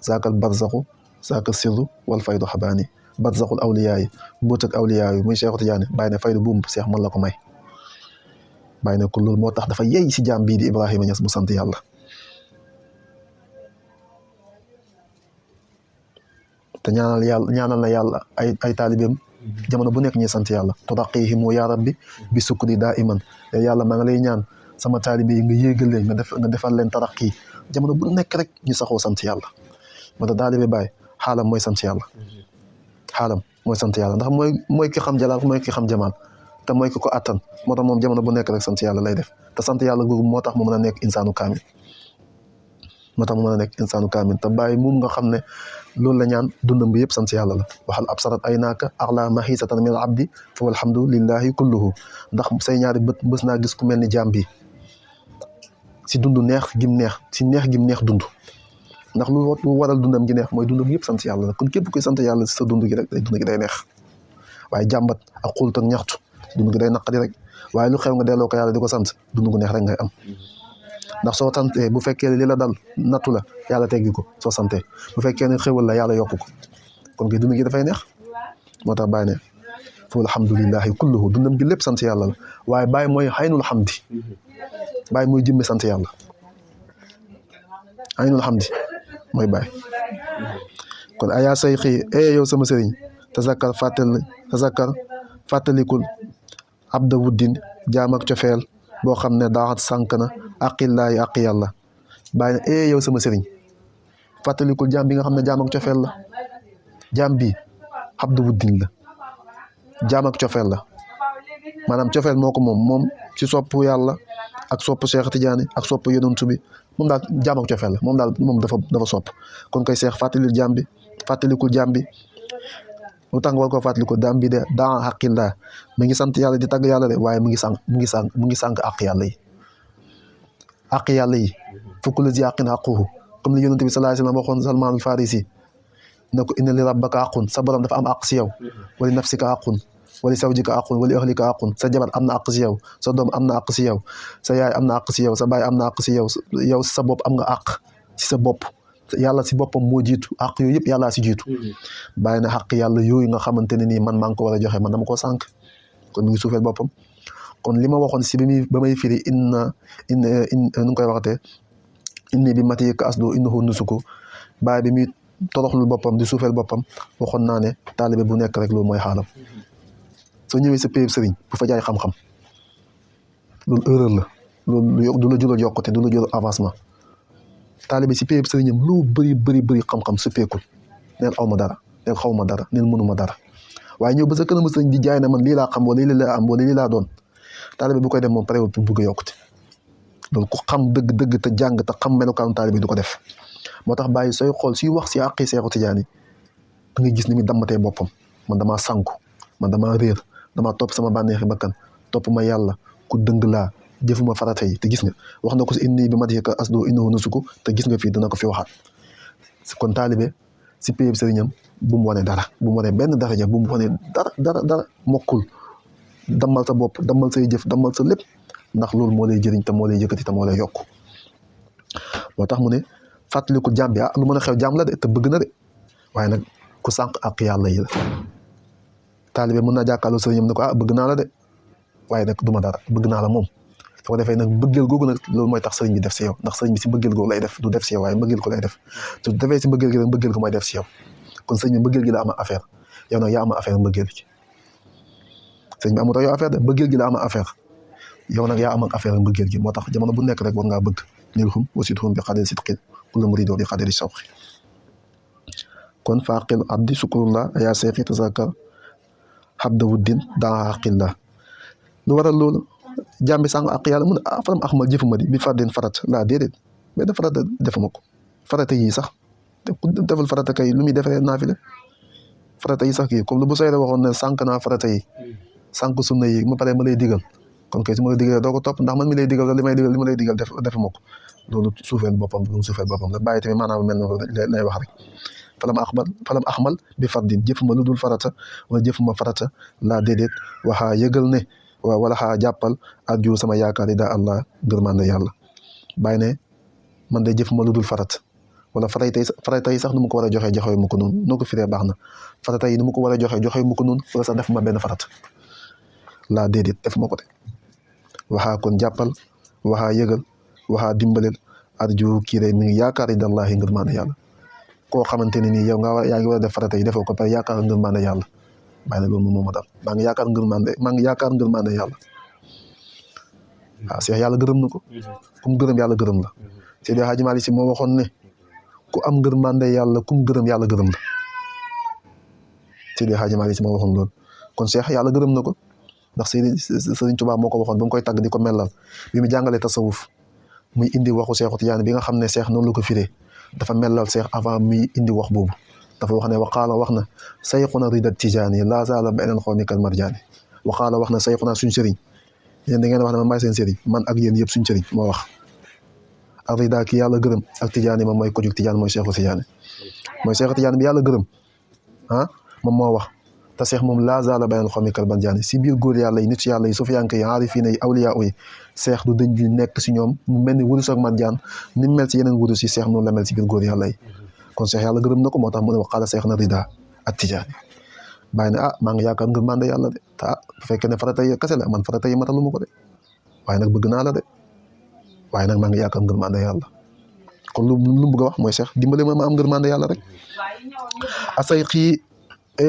zaakal barzaxu zaakal sirru wal faydu xabaani barzaxul awliyaayi mbóot ak awliyaayi muy Cheikh Tidiane bàyyi ne faydu buum Cheikh man la ko may bàyyi ne ko loolu moo tax dafa yey si jaam bii di Ibrahima Niass mu sant yàlla te ñaanal na yàlla ay taalibeem jamono bu nekk ñuy sant yàlla turaqihimu yaa rabbi bi sukri daa iman yàlla maa ngi lay ñaan sama taalibe yi nga yéegal leen nga defal leen taraqi jamono bu nekk rek ñu saxoo sant yàlla moo tax taalibe Baay xaalam mooy sant yàlla ndax mooy ki xam jalaal mooy ki xam jamaal te mooy ki ko attan moo tax moom jamono bu nekk rek sant yàlla lay def te sant yàlla googu moo tax mu mën a nekk insaanu kaamil te Baay moom nga xam ne loolu la ñaan dundam bi yëpp sant yàlla la waxal absarat ay naaka axla mahisatan min al abdi fa walhamdu lillahi kulluhu ndax say ñaari bët bës naa gis ku mel ni jaam bi si dund neex gim neex dund ndax lu waral dundam gi neex mooy dundam yëpp sant yàlla la kon képp kuy sant yàlla si sa dund gi rek dund gi day neex waaye jàmbat ak xult ak ñaxtu dund gi day naqari rek waaye lu xew nga delloo ko yàlla di ko sant dund gu neex rek ngay am ndax soo santee bu fekkee li la dal nattu la yàlla teggi ko soo santee bu fekkee ne xewal la yàlla yokku ko kon kay dund gi dafay neex moo tax bàyyi ne foofu alhamdulillahi kulluhu dundam gi lépp sant yàlla la waaye bàyyi mooy xaynul xamdi bàyyi mooy jëmme sant yàlla xaynul xamdi mooy bàyyi kon ayaa say xii yow sama sëriñ tazakkar fàttalikul abda wuddin jaam ak cofeel boo xam ne daaxat sànk na aqillaayi aqi yàlla bàyyi ne yow sama sëriñ fàttalikul jaam bi nga xam ne jaam ak cofeel la jaam bi abda wuddin la jaam ak cofeel la maanaam cofeel moo ko moom ci sopp yàlla ak sopp Cheikh Tidiane ak sopp yonent bi moom daal jaam ak cofeel la moom dafa sopp kon koy Cheikh fàttalikul jaam bi lu tax nga war koo fàttaliku daam bi de daa xaqillah mi ngi sant yàlla di tagg yàlla de waaye mu ngi sànq àq yàlla yi fukk la si àqin àquhu comme li yonent bi sallallahu alayhi wa sallam waxoon Salman al Farisi ne ko inna li rabbaka aqun sa borom dafa am àq si yow wali nafsika aqun wali sawjika aqun wali ahlika aqun sa jabar am na àq si yow sa doom am na àq si yow sa yaay am na àq si yow sa baay am na àq si yow sa bopp am nga àq si sa bopp yàlla si boppam moo jiitu àq yooyu yëpp yàllaa si jiitu bàyyi na àq yàlla yooyu nga xamante ne nii man maa ngi ko war a joxe man dama koo sànq kon mi ngi suufeel boppam kon li ma waxoon si ba may firi nu ngi koy waxatee inni bi mati ka asdo innahu nusuku bàyyi bi muy toroxlul boppam di suufeel boppam waxoon naa ne taalibe bu nekk rek loolu mooy xaalam soo ñëwee sa péyib sëriñ bu fa jaay xam-xam loolu erreur la loolu du la jural yokkute du la jural avancement taalibe si péyib sëriñam lu bëri xam-xam suppeekul neel aw ma dara neel xaw ma dara neel mënuma dara waaye ñëw ba sa kanamu sëriñ di jaay ne man lii laa xam wala lii laa am wala lii laa doon taalibe bu koy def moom parewul pour bëgg a yokkute loolu ku xam dëgg te jàng te xam melokaanu taalibe du ko def moo tax bàyyi sooy xool suy wax si àqi Seexu Tijaan yi da ngay gis ni muy dammatee boppam man damaa sànku man damaa réer damaa topp sama bànneexi bakkan topp ma yàlla ku dëng laa jëfuma farata yi te gis nga wax na ko si inni bi madhika asdo innahu nusuku te gis nga fii dana ko fi waxaat kon taalibe si péyeb sëriñam bu mu wane dara bu mu wane benn daraja bu mu wane dara mokkul dammal sa bopp dammal say jëf dammal sa lépp ndax loolu moo lay jëriñ te moo lay yëkkati te moo lay yokk moo tax mu ne fàttaliku jaam bi lu mën a xew jaam la de te bëgg na de waaye nag ku sànq ak yàlla yi la taalibe mën naa jàkkaarloo sëriñam ne ko bëgg naa la de waaye nag du ma dara bëgg naa la moom su ko defee nag bëggeel googu nag loolu mooy tax sëriñ bi def si yow ndax sëriñ bi si bëggeel googu lay def du def si yow waaye bëggeel ko lay def su defee si bëggeel gi rek bëggeel ko mooy def si yow kon sëriñ bi bëggeel gi la am affaire yow nag yaa am affaire bëggeel gi sëriñ bi amutoo yow affaire de bëggeel gi la am affaire yow nag yaa am affaire bëggeel gi moo tax jamono bu nekk rek war ngaa bëgg nil xum aussi xum bi xadel sidqin kulla muridoo di xadeli sawqi kon faaqil abdi sukurullah yaa seexi tasakar xabda wuddin daa xaqillah lu waral loolu jàmbi sànq ak yàlla mun a faram axmal jëfuma di bi fardin farat laa déedéet mais da farata defuma ko farata yi sax defal farata kay lu muy defee naafile farata yi sax kii comme lu bu soyre waxoon ne sànq naa farata yi sànq sunna yi ma pare ma lay digal kon kay su ma la digalee doo ko topp ndax man mi lay digal li ma lay digal defuma ko loolu suufeel boppam la bàyyi tamit maanaam mel na lay wax rek falam axmal bi fardin jëfuma lu dul farata wala jëfuma farata laa déedéet waxaa yëgal ne wala xaa jàppal arju sama yaakaar yi daa allah ngërmande yàlla bàyyi ne man de jëfuma lu dul farat wala farata yi sax nu mu ko war a joxe mu ko noonu noo ko firee baax na farata yi nu mu ko war a joxe mu ko noonu wala sax defuma benn farat laa déedéet defuma ko de waxaa kon jàppal waxaa yëgal waxaa dimbaleel arju kii de mi ngi yaakaar yi dallahi ngërmande yàlla koo xamante ne nii yow yaa ngi war a def farata yi defoo ko pare yaakaar ngërmande yàlla bàyyi na loolu moom ma dal maa ngi yaakaar ngërmande yàlla waaw Seex yàlla gërëm na ko kum gërëm yàlla gërëm la Seydi Hadji Malick Sy moo waxoon ne ku am ngërmande yàlla kum gërëm yàlla gërëm la Seydi Hadji Malick Sy moo waxoon loolu kon Seex yàlla gërëm na ko ndax Sëriñ Tuubaa moo ko waxoon ba mu koy tàgg di ko mellal bi mu jàngalee tasawuf muy indi waxu Seexu Tijaan bi nga xam ne Seex noonu la ko firee dafa mellal Seex avant muy indi wax boobu dafa wax ne waqaala wax na sayxuna rida tijaani laa zaala baynal xawmi kal marjaani waqaala wax na sayxuna suñ sëriñ yéen da ngeen wax ne man maay seen sëriñ man ak yéen yëpp suñ sëriñ moo wax arida ki yàlla gërëm ak tijaani moom mooy ko jug tijaan mooy Cheikhu Tijaani mooy Cheikhu Tijaani bi yàlla gërëm moom moo wax te Cheikh moom laa zaala baynal xawmi kal banjaani si biir góor yàlla yi nit yàlla yi sufiyanke yi aarifiina yi awliyaa yi Cheikh du dëñ di nekk si ñoom mu mel ni wurus ak marjaan ni mu mel si yeneen wurus yi Cheikh noonu la mel si biir góor yàlla yi kon Cheikh yàlla gërëm na ko moo tax mu ne wax xaala Cheikh na rida ak tijaani bàyyi ne maa ngi yaakaar ngir mande yàlla de te bu fekkee ne farata yi kese la man farata yi matalu ma ko de waaye nag bëgg naa la de waaye nag maa ngi yaakaar ngir mande yàlla kon lu mu bëgg a wax mooy Cheikh dimbale ma am ngir mande yàlla rek asay xii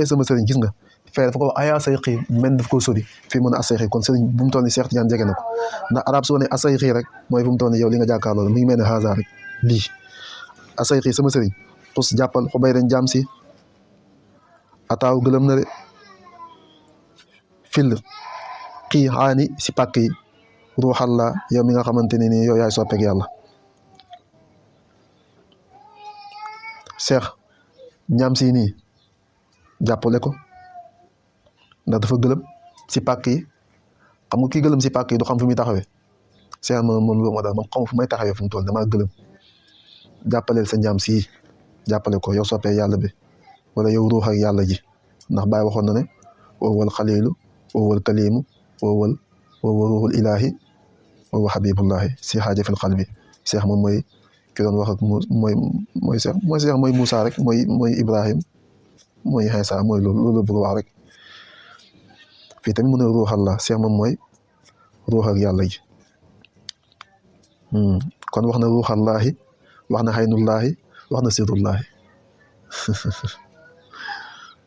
sama sëriñ gis nga fee dafa ko wax aya asay xii men daf ko sori fii mu ne asay xii kon sëriñ bu mu toll ni Cheikh Tidiane jege na ko ndax arab su ne asay xii rek mooy fu mu toll ni yow li nga jàkkaarloo mu ngi mel ne hasard rek lii asay xii sama sëriñ tus jàppal xubay ren jaam si ataaw gëlëm na de fil xii xaani si pàkk yi ruuxal la yow mi nga xamante ne nii yow yaay soppeek yàlla Cheikh ñaam si nii jàppale ko ndax dafa gëlëm si pàkk yi xam nga kii gëlëm si pàkk yi du xam fu muy taxawee Cheikh moom loolu moo daal man xam fu may taxawee fu mu toll damaa gëlëm jàppaleel sa ñaam si jàppale ko yow soppee yàlla bi wala yow ruux ak yàlla ji ndax Baay waxoon na ne wowal xaliilu wowal kaliimu wowal ruuxul ilaahi wowal xabibullahi si xaaja fil qalbi Cheikh moom mooy ki doon wax ak mooy Cheikh mooy Moussa rek mooy Ibrahim mooy Iisaa mooy loolu bëgg wax rek fii tamit mu ne ruuxallah Cheikh moom mooy ruux ak yàlla ji kon wax na ruuxallahi wax na xaynullahi wax na sirrullahi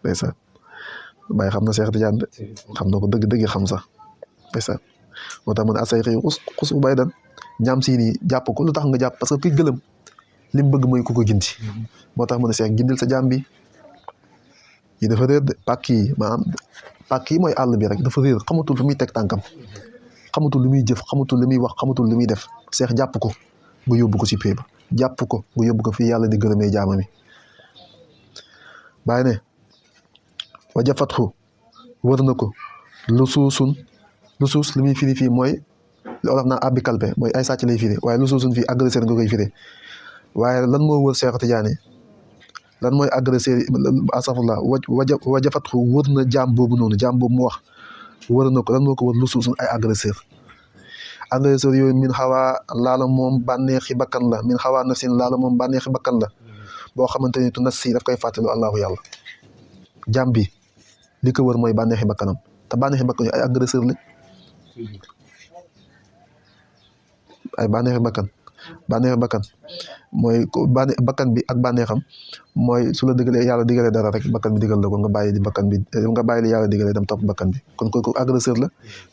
ndeysaan Baay xam na Cheikh Tidiane de xam na ko dëgg xam sax ndeysaan moo tax mu ne asay xëy xus u bay dan ñaam si nii jàpp ko lu tax nga jàpp parce que kuy gëlëm li mu bëgg mooy ku ko gindi moo tax mu ne Cheikh gindil sa jaam bi yi dafa réer de pàkk yi maanaam pàkk yi mooy àll bi rek dafa réer xamatul fu muy teg tànkam xamatul lu muy jëf xamatul lu muy wax xamatul lu muy def Cheikh jàpp ko nga yóbbu ko si pay ba jàpp ko nga yóbbu ko fii yàlla di gërëmee jaama mi bàyyi ne waja fatxu wër na ko lu suus li muy firi fii mooy li olof naa abbi kalpe mooy ay sàcc lay firi waaye lu suusun fii agresseur nga koy firi waaye lan moo wër Cheikh Tidiane lan mooy agresseur asafullah waja fatxu wër na jaam boobu noonu jaam boobu mu wax wër na ko lan moo ko wër lu suusun ay agresseur yooyu min xawaa laala moom bànneexi bakkan la min xawaa nafsin laala moom bànneexi bakkan la boo xamante ni tu nas si daf koy fàttalu allahu yàlla jaam bi li ko wër mooy bànneexi bakkanam te bànneexi bakkan ay agresseur lañ ay bànneexi bakkan mooy bakkan bi ak bànneexam mooy su la digalee yàlla digalee dara rek bakkan bi digal la ko nga bàyyi li yàlla digalee dem topp bakkan bi kon kooku agresseur la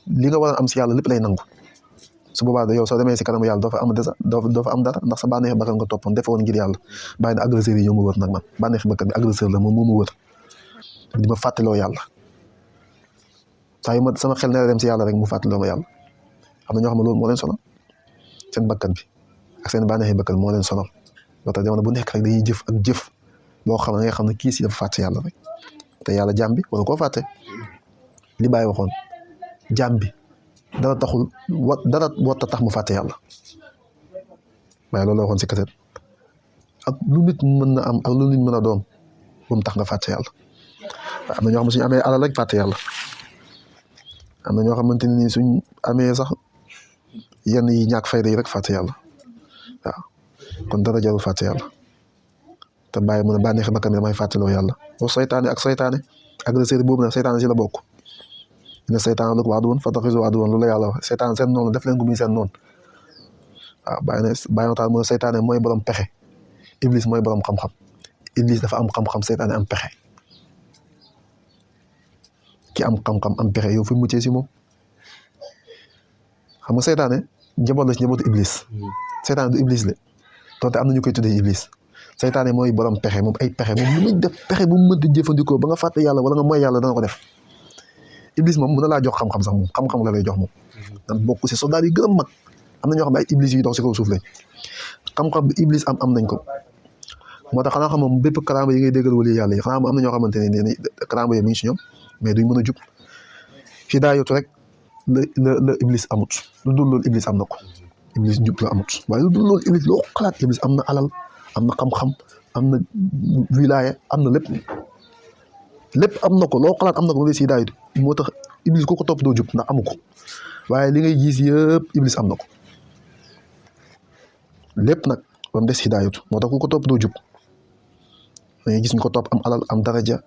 li nga war a am si yàlla lépp lay nangu su boobaa da yow soo demee si kanamu yàlla doo fa am dara ndax sa bànneexi bakkan nga toppoon defoon ngir yàlla bàyyi na agresseur yi ñoo ma wër nag man bànneexi bakkan bi agresseur la moom moo ma wër di ma fàttaloo yàlla saa yu ma sama xel ne dem si yàlla rek mu fàttaloo ma yàlla am na ñoo xam ne loolu moo leen sonal seen bakkan bi ak seen bànneexi bakkan moo leen sonal loo tax jamono bu nekk rek dañuy jëf ak jëf boo xam ne nga xam ne kii si dafa fàtte yàlla rek te yàlla jaam bi wala koo fàtte li Baay waxoon jaam bi dara taxul dara warta tax mu fàtte yàlla waaye loolu la waxoon si kaset ak lu nit mën na am ak lu nit mën a doon bu mu tax nga fàtte yàlla am na ñoo xam ne suñu amee alal rek fàtte yàlla am na ñoo xamante ni suñ amee sax yenn yi ñàkk fayda yi rek fàtte yàlla waaw kon dara jarul fàtte yàlla te bàyyi mu ne bànneexi bakkan bi damay fàttaloo yàlla boo saytaane agresseur boobu nag saytaane si la bokk ne saytaan la ko wax du woon fataxisu wax du woon loolu la yàlla wax saytaan seen noonu def leen ko muy seen noonu waaw bàyyi taal mu ne saytaane mooy borom pexe iblis mooy borom xam-xam iblis dafa am xam-xam saytaane am pexe ki am xam-xam am pexe yow fu muccee si moom xam nga saytaane njaboot la si njabootu iblis saytaane du iblis la donte am na ñu koy tuddee iblis saytaane mooy borom pexe moom ay pexe moom lu muy def pexe bu mu mënti jëfandikoo ba nga fàtte yàlla wala nga mooy yàlla dana ko def iblis moom mën na laa jox xam-xam sax moom xam-xam la lay jox moom dan bokk si soldat yi gën a mag am na ñoo xam ne ay iblis yu dox si kaw suuf lañ xam-xam bi iblis am nañ ko moo tax xanaa xam moom bépp karaama yi ngay déggal wali yàlla yi xanaa am na ñoo xamante ne ni karaama yi mi ngi si ñoom mais duñ mën a jub hidaayatu rek la iblis amut lu dul loolu iblis am na ko iblis njub la amut waaye lu dul loolu iblis loo xalaat iblis am na alal am na xam-xam am na wilaaya am na lépp am na ko loo xalaat am na ko ba si daayit moo tax iblis ku ko topp doo jub ndax amu ko waaye li ngay gis yëpp iblis am na ko lépp nag ba mu des hidaayatu moo tax ku ko topp doo jub dangay gis ñu ko topp am alal am daraja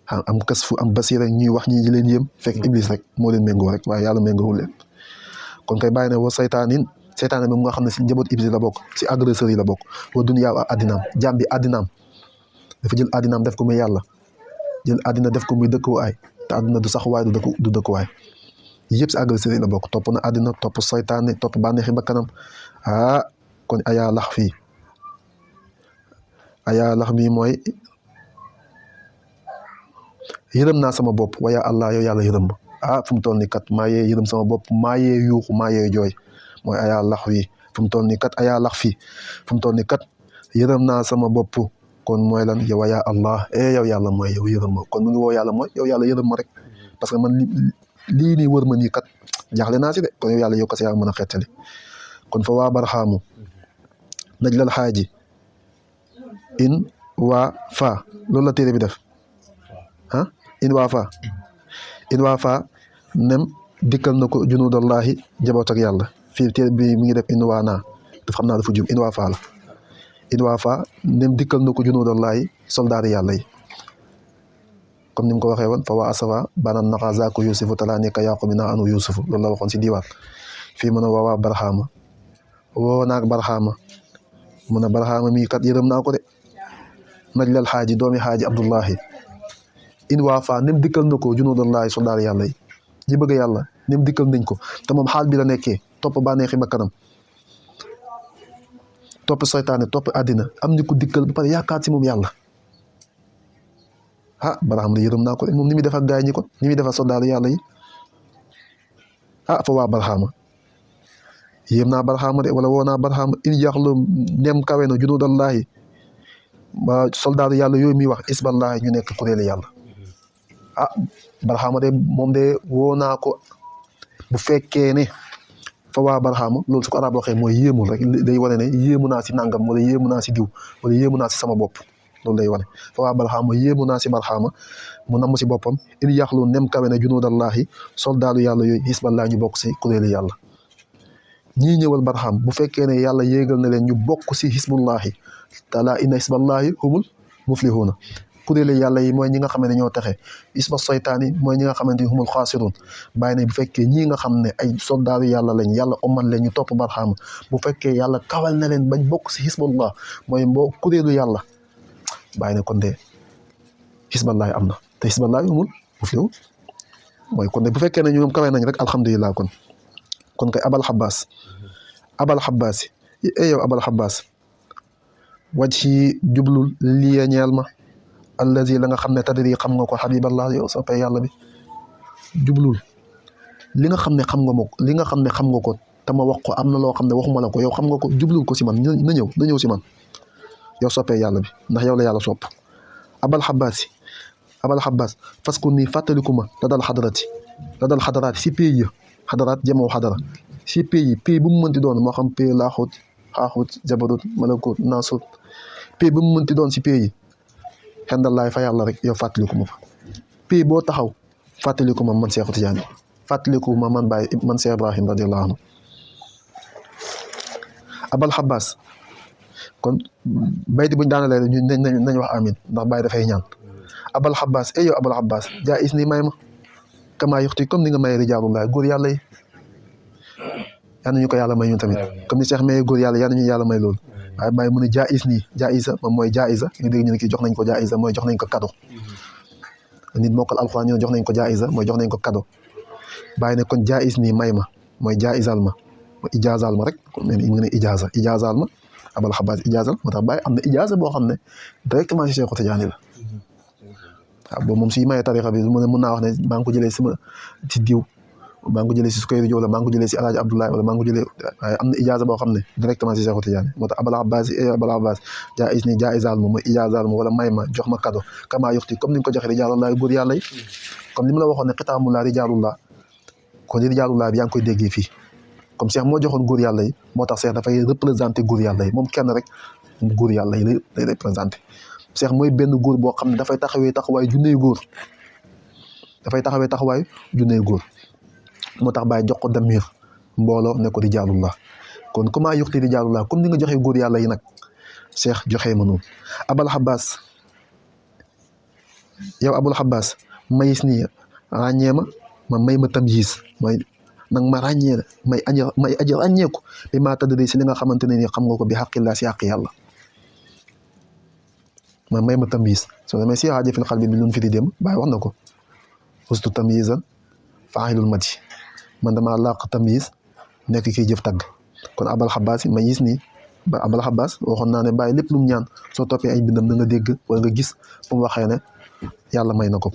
am kasfu am basira ñuy wax ñi leen yëm fekk iblis rek moo leen méngoo rek waaye yàlla méngoowul leen kon kay bàyyi ne wa saytaanin seytaane bi mu nga xam ne si njaboot iblis la bokk si agresseurs yi la bokk wa duniyaa wa addinaam jaam bi addinaam dafa jël addinaam def ko muy yàlla jël addina def ko muy dëkkuwaay te addina du sax waay du dëkkuwaay yëpp si agresseurs yi la bokk topp na addina topp saytaane topp bànneexi bakkanam kon ayaa lax fii ayaa lax bii mooy yërëm naa sama bopp waaye allah yow yàlla yërëm ma fu mu toll nii kat maa yee yërëm sama bopp maa yee yuuxu maa yee jooy mooy ayaa lax fii fu mu toll nii kat ayaa lax fii fu mu toll nii kat yërëm naa sama bopp kon mooy lan yow ayaa allah yow yàlla mooy yow yërëm ma kon mu ngi woo yàlla mooy yow yàlla yërëm ma rek parce que man lii nii wër ma nii kat jaaxle naa si de kon yow yàlla yow kese yaa mën a xettali kon fa waa barxaamu naj lal xaaji in waa fa loolu la téere bi def in waa fa nem dikkal na ko junuudallahi jaboot ak yàlla fii téere bi mi ngi def in waa naa daf xam naa dafa jum in waa fa la in waa fa nem dikkal na ko junuudallahi soldaari yàlla yi comme ni mu ko waxee woon fa waa asafa banan naxa zaako yusufu talaa nekka yaaqu mi naa anu yusufu loolu la waxoon si diwaan fii mën a waawaa barxaama woo naak barxaama mun a barxaama mii kat yërëm naa ko de naj lal xaaji doomi xaaji abdullahi in waa fa nem dikkal na ko junuudallahi soldaar yàlla yi ñi bëgg yàlla nem dikkal nañ ko te moom xaal bi la nekkee topp bànneexi bakkanam topp seytaane topp àddina am ni ko dikkal ba pare yaakaar si moom yàlla barxaama de yërëm naa ko de moom ni muy def ak gaay ñi kon ni muy def ak soldaar yàlla yi fa waa barxaama yéem naa barxaama de wala woo naa barxaama in yaxlu nem kawe na junuudallahi ba soldaar yàlla yooyu muy wax isballahi ñu nekk kuréelu yàlla barxaama de moom de woo naa ko bu fekkee ne fa waa barxaama loolu su ko arab waxee mooy yéemul rek day wane ne yéemu naa si nangam wala yéemu naa si diw wala yéemu naa si sama bopp loolu day wane fa waa barxaama yéemu naa si barxaama mu namm si boppam in yaxlu nem kawe na junuudallahi soldaaru yàlla yooyu isballahi ñu bokk si kuréelu yàlla ñii ñëwal barxam bu fekkee ne yàlla yéegal na leen ñu bokk si hisbullahi taala inna hisballahi humul muflihuuna kuréelu yàlla yi mooy ñi nga xam ne ñoo taxe isba saytaani mooy ñi nga xamante ni humul xaasiruun bàyyi ne bu fekkee ñii nga xam ne ay soldaaru yàlla lañ yàlla omal leen ñu topp barxam bu fekkee yàlla kawal na leen bañ bokk si hisbullah mooy kuréelu yàlla bàyyi ne kon de hisballahi am na te hisballahi humul muflihuun mooy kon de bu fekkee ne ñoom kawe nañ rek alhamdulilah kon kay abal xabaas yow abal xabaas waj ci jublul liya ñeel ma allazi la nga xam ne tadri xam nga ko xabiballah yow soppe yàlla bi jublul li nga xam ne xam nga ko li nga xam ne xam nga ko te ma wax ko am na loo xam ne waxuma la ko yow xam nga ko jublul ko si man na ñëw si man yow soppe yàlla bi ndax yow la yàlla sopp abal xabaas fas ku nii fàttaliku ma la dal xadaraati si pays xadaraat jamoo xadara si pays bu mu mënti doon moo xam pays laaxut xaaxut jabarut malakut naasut pays bu mu mënti doon si pays xendallaay fa yàlla rek yow fàttaliku ma fa pays boo taxaw fàttaliku ma man Seexu Tijaan fàttaliku ma man Baay man Seex Ibrahim radiyallahu anhu abal xabaas kon bayti buñ daanalee ñu nañ wax amin ndax Baay dafay ñaan abal xabaas yow abal xabaas jaa is ni may ma kamaa yuxti comme ni nga may rijaalullaah góor yàlla yi yal nañu ko yàlla may ñun tamit comme ni Cheikh maye góor yàlla yal nañu yàlla may loolu waaye bàyyi mu ne jaayis nii jaayisa moom mooy jaayisa nga dégg ñu ne kii jox nañ ko jaayisa mooy jox nañ ko cadeau nit mokkal alxuraan ñu ne jox nañ ko jaayisa mooy jox nañ ko cadeau bàyyi ne kon jaayis nii may ma mooy jaayisal ma ijaazal ma rek mu ne ijaazal ma abal xabaas ijaazal moo tax bàyyi am na ijaaza boo xam ne directement si Seexu Tijaan la waaw boobu moom si maye tarixa bi mu ne mën naa wax ne maa ngi ko jëlee si diw maa ngi ko jëlee si Sukayru Jóob la maa ngi ko jëlee si Alaaji Abdoulaye wala maa ngi ko jëlee waaye am na ijaaza boo xam ne directement si Seexu Tijaan moo tax abal abbas jaayis ni jaayisal ma mooy ijaazal ma wala may ma jox ma cadeau kamaa yuxti comme ni nga ko joxee rijaalullaah góor yàlla yi comme ni mu la waxoon ne xitaamullaa rijaalullah kon rijaalullah bi yaa ngi koy déggee fii comme Cheikh moo joxoon góor yàlla yi moo tax Cheikh dafay représenté góor yàlla yi moom kenn rek góor yàlla yi lay représenté Cheikh mooy benn góor boo xam ne dafay taxawee taxawaay junney góor moo tax Baye jox ko damir mbooloo ne ko rijaalullah kon comment yuxti rijaalullah comme ni nga joxee góor yàlla yi nag Cheikh joxee ma noonu Abul Abbas yow Abul Abbas mayis nii ràññee ma may ma tamyiz mooy nag ma ràññee may aji ràññeeku bi maa tëdd si li nga xamante ne nii xam nga ko bi xaqillah si xaq yàlla ma may ma tamyiz soo demee si xaaja fil xalbi bi lu fi di dem Baye wax na ko ustu tamyizan faa'ilul madi man damaa làq tamyiz nekk kiy jëf tagg kon Abul Abbas mayis nii ba Abul Abbas waxoon naa ne Baye lépp lu mu ñaan soo toppee ay bindam da nga dégg wala nga gis fu mu waxee ne yàlla may na ko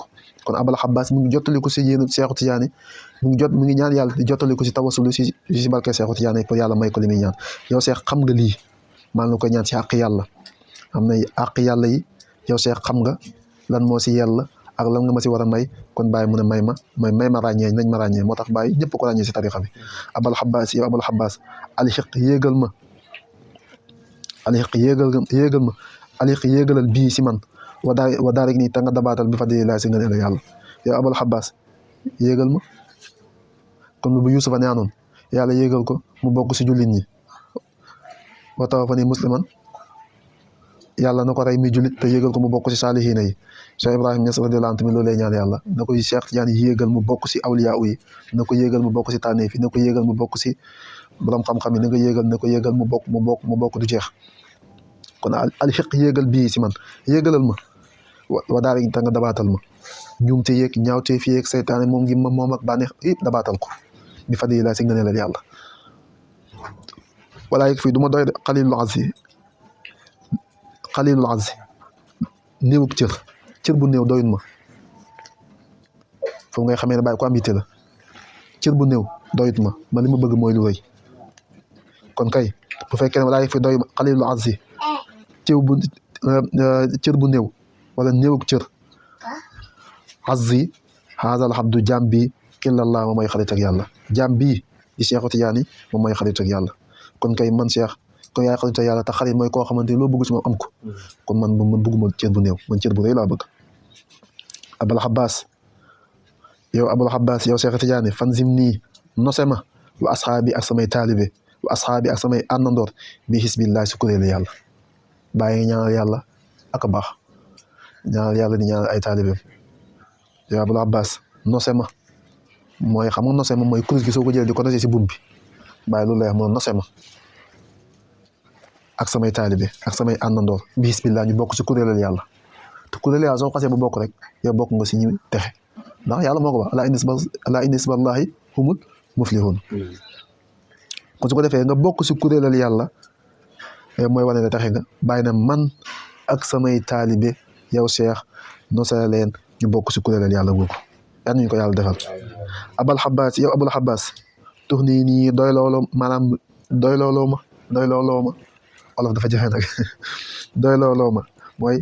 kon Abul Abbas mu ngi jottali ko si yéen Seexu Tijaani mu ngi ñaan yàlla di jottali ko si tawasul si barke Seexu Tijaani pour yàlla may ko li muy ñaan yow Seex xam nga lii maa ngi koy ñaan si àq yàlla am na àq yàlla yi yow Seex xam nga lan moo si yàlla ak lan nga ma si war a may kon Baye mu ne may ma ràññee nañ ma ràññee moo tax Baye ñëpp ko ràññee si tarixa bi Abul Abbas yow Abul Abbas alxiq yéegal ma alxiq yéegalal bii si man wa daarik nii te nga dabaatal bi fadlillah si nga ne la yàlla yow Abul Abbas yéegal ma comme bu Yuusufa ñaanoon yàlla yéegal ko mu bokk si jullit ñi wa tawaffanii musliman yàlla na ko rey mi jullit te yéegal ko mu bokk si saalihiina yi Cheikh Ibrahim Niass radiyallahu anhu tamit loolu lay ñaan yàlla na koy Cheikh Tidiane yéegal mu bokk si awliyaa yi na ko yéegal mu bokk si tànneef yi na ko yéegal mu bokk si borom xam-xam yi na ko yéegal mu bokk du jeex kon alxiq yéegal bii si man yéegalal ma wa daal ta nga dabaatal ma ñuumte yeeg ñaawte fi yeeg seytaane moom ngi moom ak bànneex yëpp dabaatal ko bi fadlillah si nga ne la yàlla wala yëg fii du ma doy de xalilul azzi néewug cër bu néew doyun ma foofu ngay xamee ne Baye ko am yitte la cër bu néew doyut ma li ma bëgg mooy lu rëy kon kay bu fekkee ne wala yëg fii doy xalilul azzi cër bu néew wala néewug cër azzi haazal abdu jaam bii killallah moom mooy xarit ak yàlla jaam bii di Seexu Tijaani moom mooy xarit ak yàlla kon kay man Cheikh kon yaay xarit ak yàlla te xarit mooy koo xamante ni loo bëgg si moom am ko kon man bëgguma cër bu néew man cër bu rëy laa bëgg Abul Abbas yow Seexu Tijaani fanzim nii nose ma wa asxaabi ak samay taalibe wa asxaabi ak samay àndandoor bi hisbillah si kuréelu yàlla bàyyi ñaanal yàlla ak a baax ñaanal yàlla di ñaanal ay taalibeem yow Abul Abbas nose ma mooy xam nga nose ma mooy kuréel gi soo ko jëlee di ko nose si buum bi bàyyi loolu lay wax moom nose ma ak samay taalibe ak samay àndandoor bi hisbillah ñu bokk si kuréelal yàlla te kuréel yàlla soo xasee ba bokk rek yow bokk nga si ñu texe ndax yàlla moo ko wax alaa inna hisballahi humul muflihun kon su ko defee nga bokk si kuréelal yàlla mooy wane ne taxe nga bàyyi na man ak samay taalibe yow Cheikh nosale leen ñu bokk si kuréelal yàlla boobu yal nañu ko yàlla defal Abul Abbas yow Abul Abbas tux nii doy looloo maanaam doy looloo ma wolof dafa jafe nag doy looloo ma mooy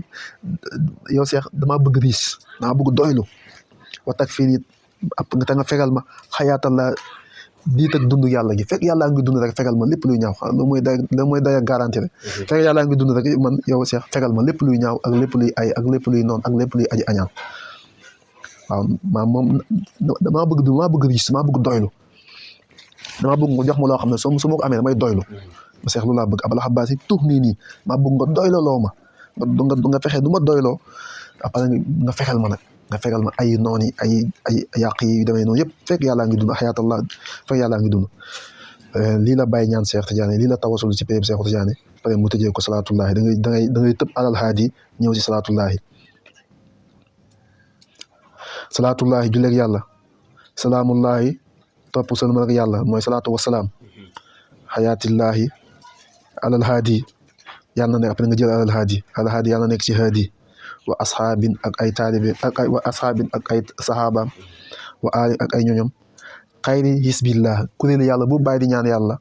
yow Cheikh damaa bëgg riche damaa bëgg doylu watak fii nii te nga fegal ma xayaatal la diit ak dund yàlla gi fekk yàlla ngi dund rek fegal ma lépp luy ñaaw lu mooy day garanti rek fekk yàlla ngi dund rek man yow Cheikh fegal ma lépp luy ñaaw ak lépp luy ay ak lépp luy noon ak lépp luy aji añaan waaw moom damaa bëgg riche damaa bëgg doylu damaa bëgg nga jox ma loo xam ne su ma ko amee damay doylu ma Cheikh lu laa bëgg Abul Abbas yi tuux nii maa bëgg nga doyloo ma nga fexe du ma doyloo après nga fexeel ma nag nga fegal ma ay noon yi ay yàq yi demee noonu yëpp fekk yàllaa ngi dund xayaatallah fekk yàllaa ngi dund lii la bàyyi ñaan Cheikh Tidiane lii la tawasul ci péyeb Cheikh Tidiane pare mu tëjee ko salaatullahi da ngay tëb alal haadi ñëw si salaatullahi julleeg yàlla salaamullahi topp sëlmal ak yàlla mooy salaatu wasalaam xayaatillahi alal haadi yàlla na nekk après nga jël alal haadi yàlla na nekk ci haadi wa asxaabin ak ay taalibe wa asxaabin ak ay saxaabaam wa aali ak ay ñoñom xayri hisbillah kuréelu yàlla bu bàyyi di ñaan yàlla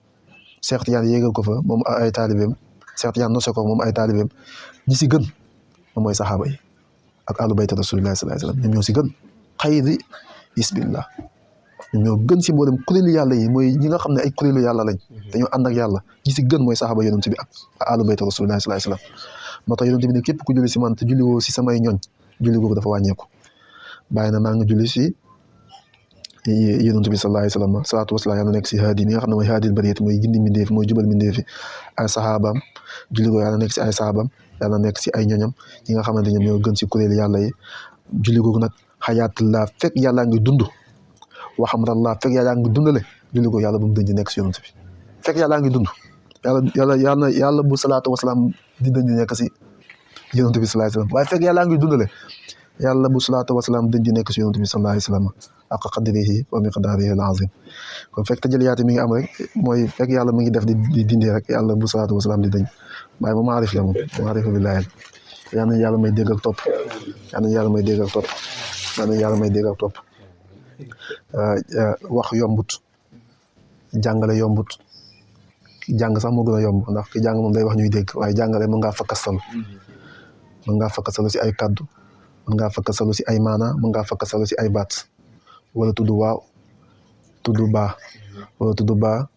Cheikh Tidiane yéegal ko fa moom ay taalibeem Cheikh Tidiane nose ko moom ay taalibeem ñi si gën moom mooy saxaaba yi ak ahlu bayt rasulillahi sallallahu alayhi wasallam ñoom ñoo si gën xayri hisbillah ñoom ñoo gën si mboolem kuréelu yàlla yi mooy ñi nga xam ne ay kuréelu yàlla lañ dañoo ànd ak yàlla ñi si gën mooy saxaaba yonent bi ak alu bayt rasulillahi sallallahu alayhi wasallam moo tax yonent bi ne képp ku julli si man te julli woo si samay ñooñ julli googu dafa wàññeeku bàyyi na maa ngi julli si yonent bi sallallahu alayhi wasallam salaatu wasalaam yàlla nekk si haadi mi nga xam ne mooy haadil bariyat mooy gindi mbindeef mooy jubal mbindeef ay saxaabaam julli googu yàlla nekk si ay saxaabaam yàlla nekk si ay ñoñam ñi nga xamante ñoom ñoo gën si kuréelu yàlla yi julli googu nag xayaatullah fekk yàllaa ngi dund waxamrallah fekk yàllaa ngi dundale julli googu yàlla bu mu dënj nekk si yonent bi fekk yàllaa ngi dund yàlla bu salaatu wasalaam di dënj nekk si yonent bi sallallahu alayhi wasallam waaye fekk yàllaa ngi dundale yàlla bu salaatu wasalaam dënj nekk si yonent bi sallallahu alayhi wasallam ak qadrihi wa miqdaarihi al-azim kon fekk tajaliyaati mi ngi am rek mooy fekk yàlla mi ngi def di dindi rek yàlla bu salaatu wasalaam di dënj waaye moom maarif la moom maarif billahi yal na yàlla may dégg ak topp yal na yàlla may dégg ak topp yal na yàlla may dégg ak topp wax yombut jàngale yombut jàng sax moo gën a yomb ndax ki jàng moom day wax ñuy dégg waaye jàngale mën ngaa fakkastalu si ay kaddu mën ngaa fakkastalu si ay maana mën ngaa fakkastalu si ay baat wala tudd waaw tudd baa wala tudd baa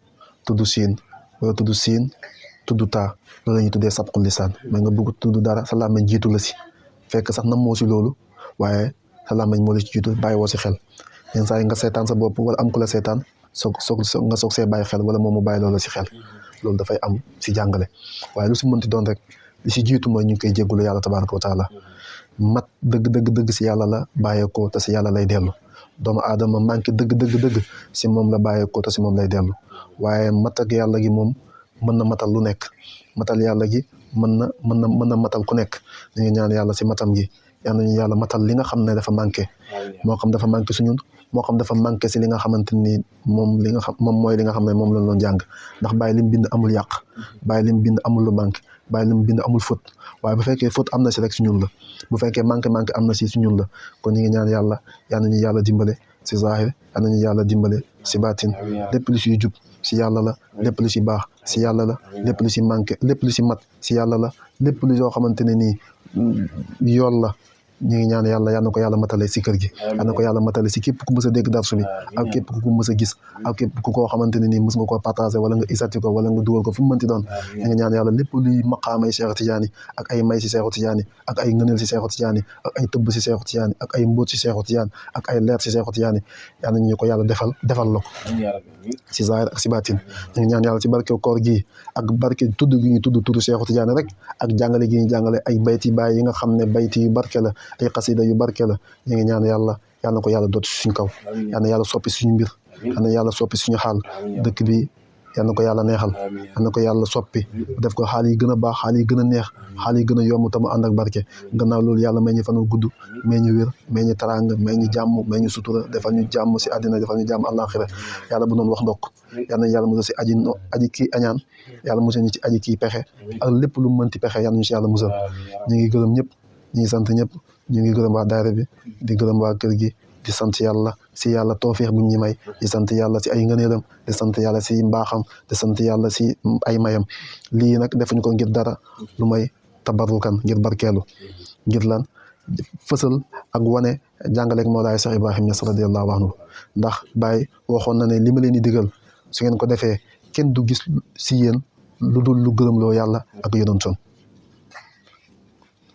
tudd siin wala tudd siin tudd taa loolu la ñuy tuddee sabqul lisaan mais nga bëgg tudd dara sa làmmiñ jiitu la si fekk sax nam moo si loolu waaye sa làmmiñ moo la si jiitu bàyyi woo si xel yenn saa yi nga seetaan sa bopp wala am ku la seetaan nga soog see bàyyi xel wala moom mu bàyyi loola si xel loolu dafay am si jàngale waaye lu si mënti doon rek li si jiitu mooy ñu ngi koy jéggulu yàlla tabaraka wa taala mat dëgg si yàlla la bàyyeekoo te si yàlla lay dellu doomu aadama manqué dëgg si moom la bàyyeekoo te si moom lay dellu waaye mat ak yàlla gi moom mën na matal lu nekk matal yàlla gi mën na matal ku nekk ñu ngi ñaan yàlla si matam gi yal nañu yàlla matal li nga xam ne dafa manqué moo xam dafa manqué suñun moo xam dafa manqué si li nga xamante ni moom mooy li nga xam ne moom lañ doon jàng ndax bàyyi lim bind amul yàq bàyyi lim bind amul lu manqué bàyyi lim bind amul faute waaye bu fekkee faute am na si rek si ñun la bu fekkee manqué am na si ñun la kon ñu ngi ñaan yàlla yal nañu yàlla dimbale si zahir yal nañu yàlla dimbale si baatin lépp lu siy jub si yàlla la lépp lu si baax si yàlla la lépp lu si manqué lépp lu si mat si yàlla la lépp lu yoo xamante ne nii yoon la ñu ngi ñaan yàlla yal na ko yàlla matale si kër gi yal na ko yàlla matale si képp ku mës a dégg darsu bi ak képp ku mës a gis ak képp ku koo xamante ne nii mës nga koo partagé wala nga isati ko wala nga dugal ko fu mu mënti doon ñu ngi ñaan yàlla lépp luy maqaamay Cheikh Tidiane ak ay may si Cheikh Tidiane ak ay ngëneel si Cheikh Tidiane ak ay tëbb si Cheikh Tidiane ak ay mbóot si Cheikh Tidiane ak ay leer si Cheikh Tidiane yal nañu ko yàlla defal la ko si zahir ak si baatin ñu ngi ñaan yàlla si barke koor gi ak barke tudd gi ñu tudd Cheikh Tidiane rek ak jàngale gi ñu jàngale ay bayti baay yi nga xam ne bayti yu barke la ay xasida yu barke la ñu ngi ñaan yàlla yal na ko yàlla doot suñu kaw yal na yàlla soppi suñu mbir yal na yàlla soppi suñu xaal dëkk bi yal na ko yàlla neexal yal na ko yàlla soppi def ko xaal yi gën a baax xaal yi gën a neex xaal yi gën a yomb te mu ànd ak barke gannaaw loolu yàlla may ñu fan gudd may ñu wér may ñu taraanga may ñu jàmm may ñu sutura defal ñu jàmm si àddina defal ñu jàmm àllaaxira yàlla bu doon wax ndokk yal na yàlla musal si aji kii añaan yàlla musal ñu ci aji kii pexe ak lépp lu mënti pexe yal nañu si yàlla musal ñu ngi gërëm ñëpp ñu ngi sant ñëpp ñu ngi gërëm waa daayira bi di gërëm waa kër gi di sant yàlla si yàlla tawfiix bu ñu may di sant yàlla si ay ngëneelam di sant yàlla si mbaaxam di sant yàlla si ay mayam lii nag defuñu ko ngir dara lu may tabarukan ngir barkeelu ngir lan fësal ak wane jàngaleeg Mawlaay Cheikh Ibrahim Niass radiyallahu anhu ndax Baye waxoon na ne li ma leen di digal su ngeen ko defee kenn du gis si yéen lu dul lu gërëm loo yàlla ak yonentam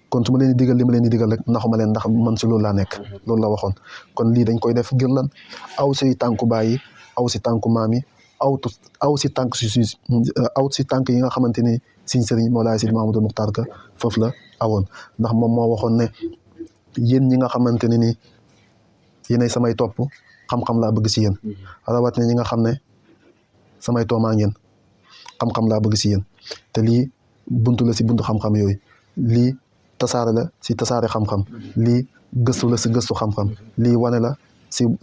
kon su ma leen di digal li ma leen di digal rek naxuma leen ndax man si loolu laa nekk loolu la waxoon kon lii dañ koy def ngir lan aw si tànku baay yi aw si tànku maam yi aw si tànk aw si tànk yi nga xamante ni siñ sëriñ Mawlaay Seydi Mouhamadou Mokhtar Ka foofu la awoon ndax moom moo waxoon ne yéen ñi nga xamante ne ni yéenay samay topp xam-xam laa bëgg si yéen rawatina ñi nga xam ne samay toomaa ngeen xam-xam laa bëgg si yéen te lii buntu la si buntu xam-xam yooyu lii tasaare la si tasaare xam-xam lii gëstu la si gëstu xam-xam lii wane la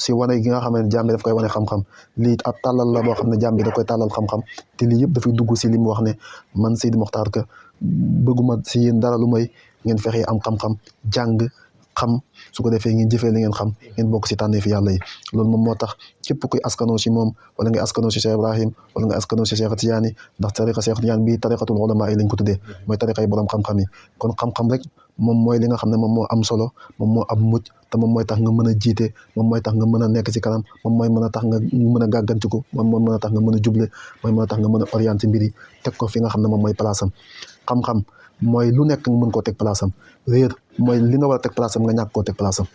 si wane gi nga xam ne jaam bi daf koy wane xam-xam lii ab tàllal la boo xam ne jaam bi da koy tàllal xam-xam te lii yëpp dafay dugg si li mu wax ne man Seydi Mokhtar Ka bëgguma si yéen dara lu may ngeen fexe am xam-xam jàng xam su ko defee ngeen jëfee li ngeen xam ngeen bokk si tànnee fi yàlla yi loolu moom moo tax képp kuy askanoo si moom wala nga askanoo si Cheikh Ibrahim wala nga askanoo si Cheikh Tidiane ndax tariqa Cheikh Tidiane bii tariqatul ulama yi lañ ko tuddee mooy tariqa yi borom xam-xam yi kon xam-xam rek moom mooy li nga xam ne moom moo am solo, moom moo am mucc te moom mooy tax nga mën a jiite, moom mooy tax nga mën a nekk ci kanam, moom mooy mën a tax nga mën a gàggantiku, moom mooy mën a tax nga mën a juble, mooy mën a tax nga mën a orienter mbir yi teg ko fi nga xam ne moom mooy place am. Xam-xam mooy lu nekk nga mën koo teg place am, réer mooy li nga war a teg place am nga ñàkk koo teg place am.